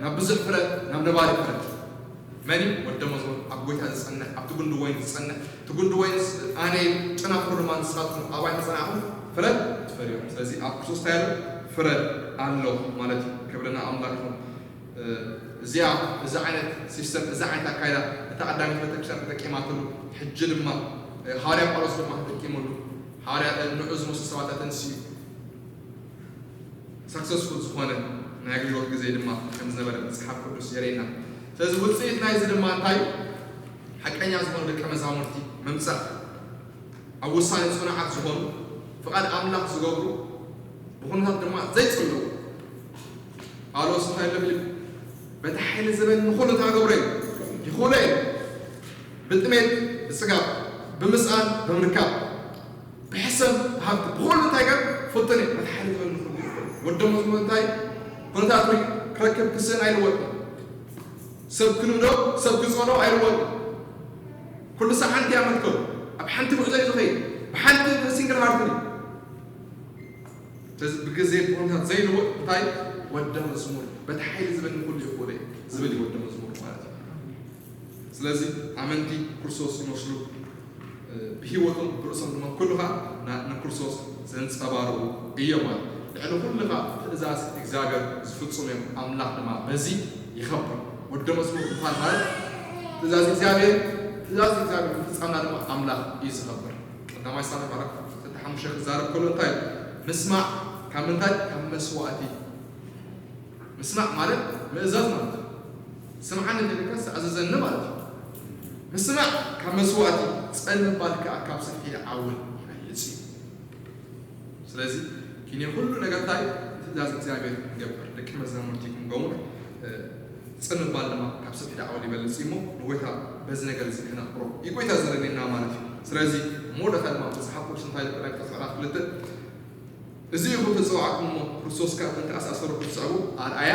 ናብ ብዙሕ ፍረ፣ ናብ ነባሪ ፍረ። መን እዩ? ወደ መዝሙር፣ ኣብ ጎይታ ዝጸንዕ፣ ኣብቲ ጉንዲ ወይኒ ዝጸንዕ። እቲ ጉንዲ ወይኒ ኣነ እየ፣ ጨናፍሩ ድማ ንስኻትኩም፣ ኣባይ ተጸናዕኹም ፍረ ትፈርዩ። ስለዚ ኣብ ክርስቶስ እንታይ ኣሎ? ፍረ ኣሎ ማለት እዩ። ክብሪ ንኣምላኽ ይኹን። እዚኣ፣ እዚ ዓይነት ሲስተም፣ እዚ ዓይነት ኣካይዳ እታ ቀዳመይቲ ቤተክርስትያን ተጠቂማትሉ፣ ሕጂ ድማ፣ እ፣ ሃዋርያ ጳውሎስ ድማ ተጠቂሙሉ። ሃዋርያ፣ እ፣ ንዑ ዝመስሉ ሰባት ኣተንስዩ፣ ሰክሰስፉል ዝኾነ ናይ ኣገልግሎት ግዜ ድማ ከም ዝነበረ መጽሓፍ ቅዱስ የርእየና። ስለዚ ውጽኢት ናይዚ ድማ እንታይ? ሓቀኛ ዝኾኑ ደቀ መዛሙርቲ ምምጻእ፣ ኣብ ውሳኔ ጽኑዓት ዝኾኑ፣ ፍቓድ ኣምላኽ ዝገብሩ፣ ብኹነታት ድማ ዘይጽልዉ። ጳውሎስ እንታይ ኢሉ? በቲ ሓይሊ ዝበኒ ንኹሉ እንታይ ገብሮ እዩ? ይኹሎ እዩ። ብጥሜት፣ ብጽጋብ፣ ብምስኣን፣ ብምርካብ፣ ብሕሰም፣ ብሃብቲ፣ ብኹሉ እንታይ ገር ፍትን እዩ። በቲ ሓይሊ ዝበኒ ንኹሉ ይኹሎ። ወደ መዝሙር እንታይ? ኩነታት ክረክብ ክስእን ኣይልወጥን። ሰብ ክንብሎ፣ ሰብ ክጸሎ ኣይልወጥን። ኩሉ ሳዕ ሓንቲ እያ መትከሉ። ኣብ ሓንቲ ጉዕዞ እዩ ዝኸይድ። ብሓንቲ ሲንግል ሃርት እዩ። ስለዚ ብግዜ ብኹነታት ዘይልወጥ እንታይ? ወደ መዝሙር። በቲ ሓይሊ ዝበኒ ኩሉ ይኹሎ እዩ ዝብል እዩ ወደ መዝሙር ማለት እዩ። ስለዚ ኣመንቲ ክርስቶስ ይመስሉ፣ እ፣ ብህይወቶም ብርእሶም ድማ ኩሉ ኸኣ ና-፣ ንክርስቶስ ዘንጸባርቑ እዮም ማለት እዩ። ልዕሊ ኩሉ ኸኣ ትእዛዝ እግዚኣብሔር ዝፍጽሙ እዮም። ኣምላኽ ድማ በዚ ይኸብር። ወደ መዝሙር ምዃን ማለት ትእዛዝ እግዚኣብሔር፣ ትእዛዝ እግዚኣብሔር ምፍጻምና ድማ ኣምላኽ እዩ ዝኸብር። ቀዳማይ ሳሙኤል ምዕራፍ ክልተ ሓሙሽተ ክዛረብ ከሎ እንታይ? ምስማዕ ካብ ምንታይ? ካብ መስዋእቲ። ምስማዕ ማለት ምእዛዝ ማለት እዩ። ስምዓኒ እንተኢልካስ ተኣዘዘኒ ማለት እዩ። ምስማዕ ካብ መስዋእቲ፣ ጸን ምባል ከኣ ካብ ሰፍሒ ዓወል ይበልጽ እዩ። ስለዚ ኪንዮ ኩሉ ነገር እንታይ? ትእዛዝ እግዚኣብሔር ክንገብር፣ ደቂ መዛሙርቲ ክንገብር፣ እ፣ ጽን ምባል ድማ ካብ ሰፍሒ ዓወል ይበልጽ እዩ እሞ ንጎይታ በዚ ነገር እዚ ክነኽብሮ እዩ ጎይታ ዝደልየና ማለት እዩ። ስለዚ መወዳእታ ድማ መጽሓፍ ቅዱስ እንታይ ይብል? ዕብራውያን ምዕራፍ ክልተ፣ እዚ ኢኹም ዝተጸዋዕኩምዎ፣ ክርስቶስ ከኣ እተን ተኣሳሰሩ ክትስዕቡ ኣርኣያ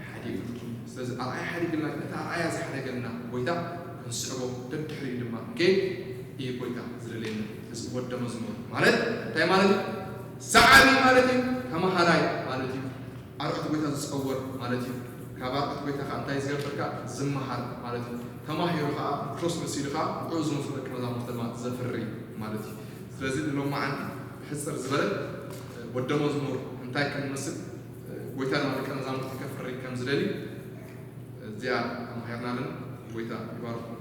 ሓዲጉልኩም። ስለዚ ኣርኣያ ሓዲጉልና፣ ነቲ ኣርኣያ ዝሓደገልና ጎይታ ክንስዕቦ፣ ደድሕሪኡ ድማ ክንከይድ እዩ ጎይታ ዝደልየና። እዚ ወደ መዝሙር ማለት እንታይ ማለት እዩ? ሰዓቢ ማለት እዩ፣ ተማሃራይ ማለት እዩ። ኣርዑት ጎይታ ዝጸወር ማለት እዩ። ካብ ኣርዑት ጎይታ ከኣ እንታይ ዝገብር ከኣ? ዝመሃር ማለት እዩ። ተማሂሩ ከኣ፣ ክርስቶስ መሲሉ ከኣ፣ ንዕኡ ዝመስሉ ደቀ መዛሙርቲ ድማ ዘፍሪ ማለት እዩ። ስለዚ ንሎማዓንቲ ብሕጽር ዝበለ ወደ መዝሙር እንታይ ከም ዝመስል፣ ጎይታ ድማ ደቀ መዛሙርቲ ከፍሪ ከም ዝደሊ እዚኣ ተማሂርና ኣለና። ጎይታ ይባርኩም።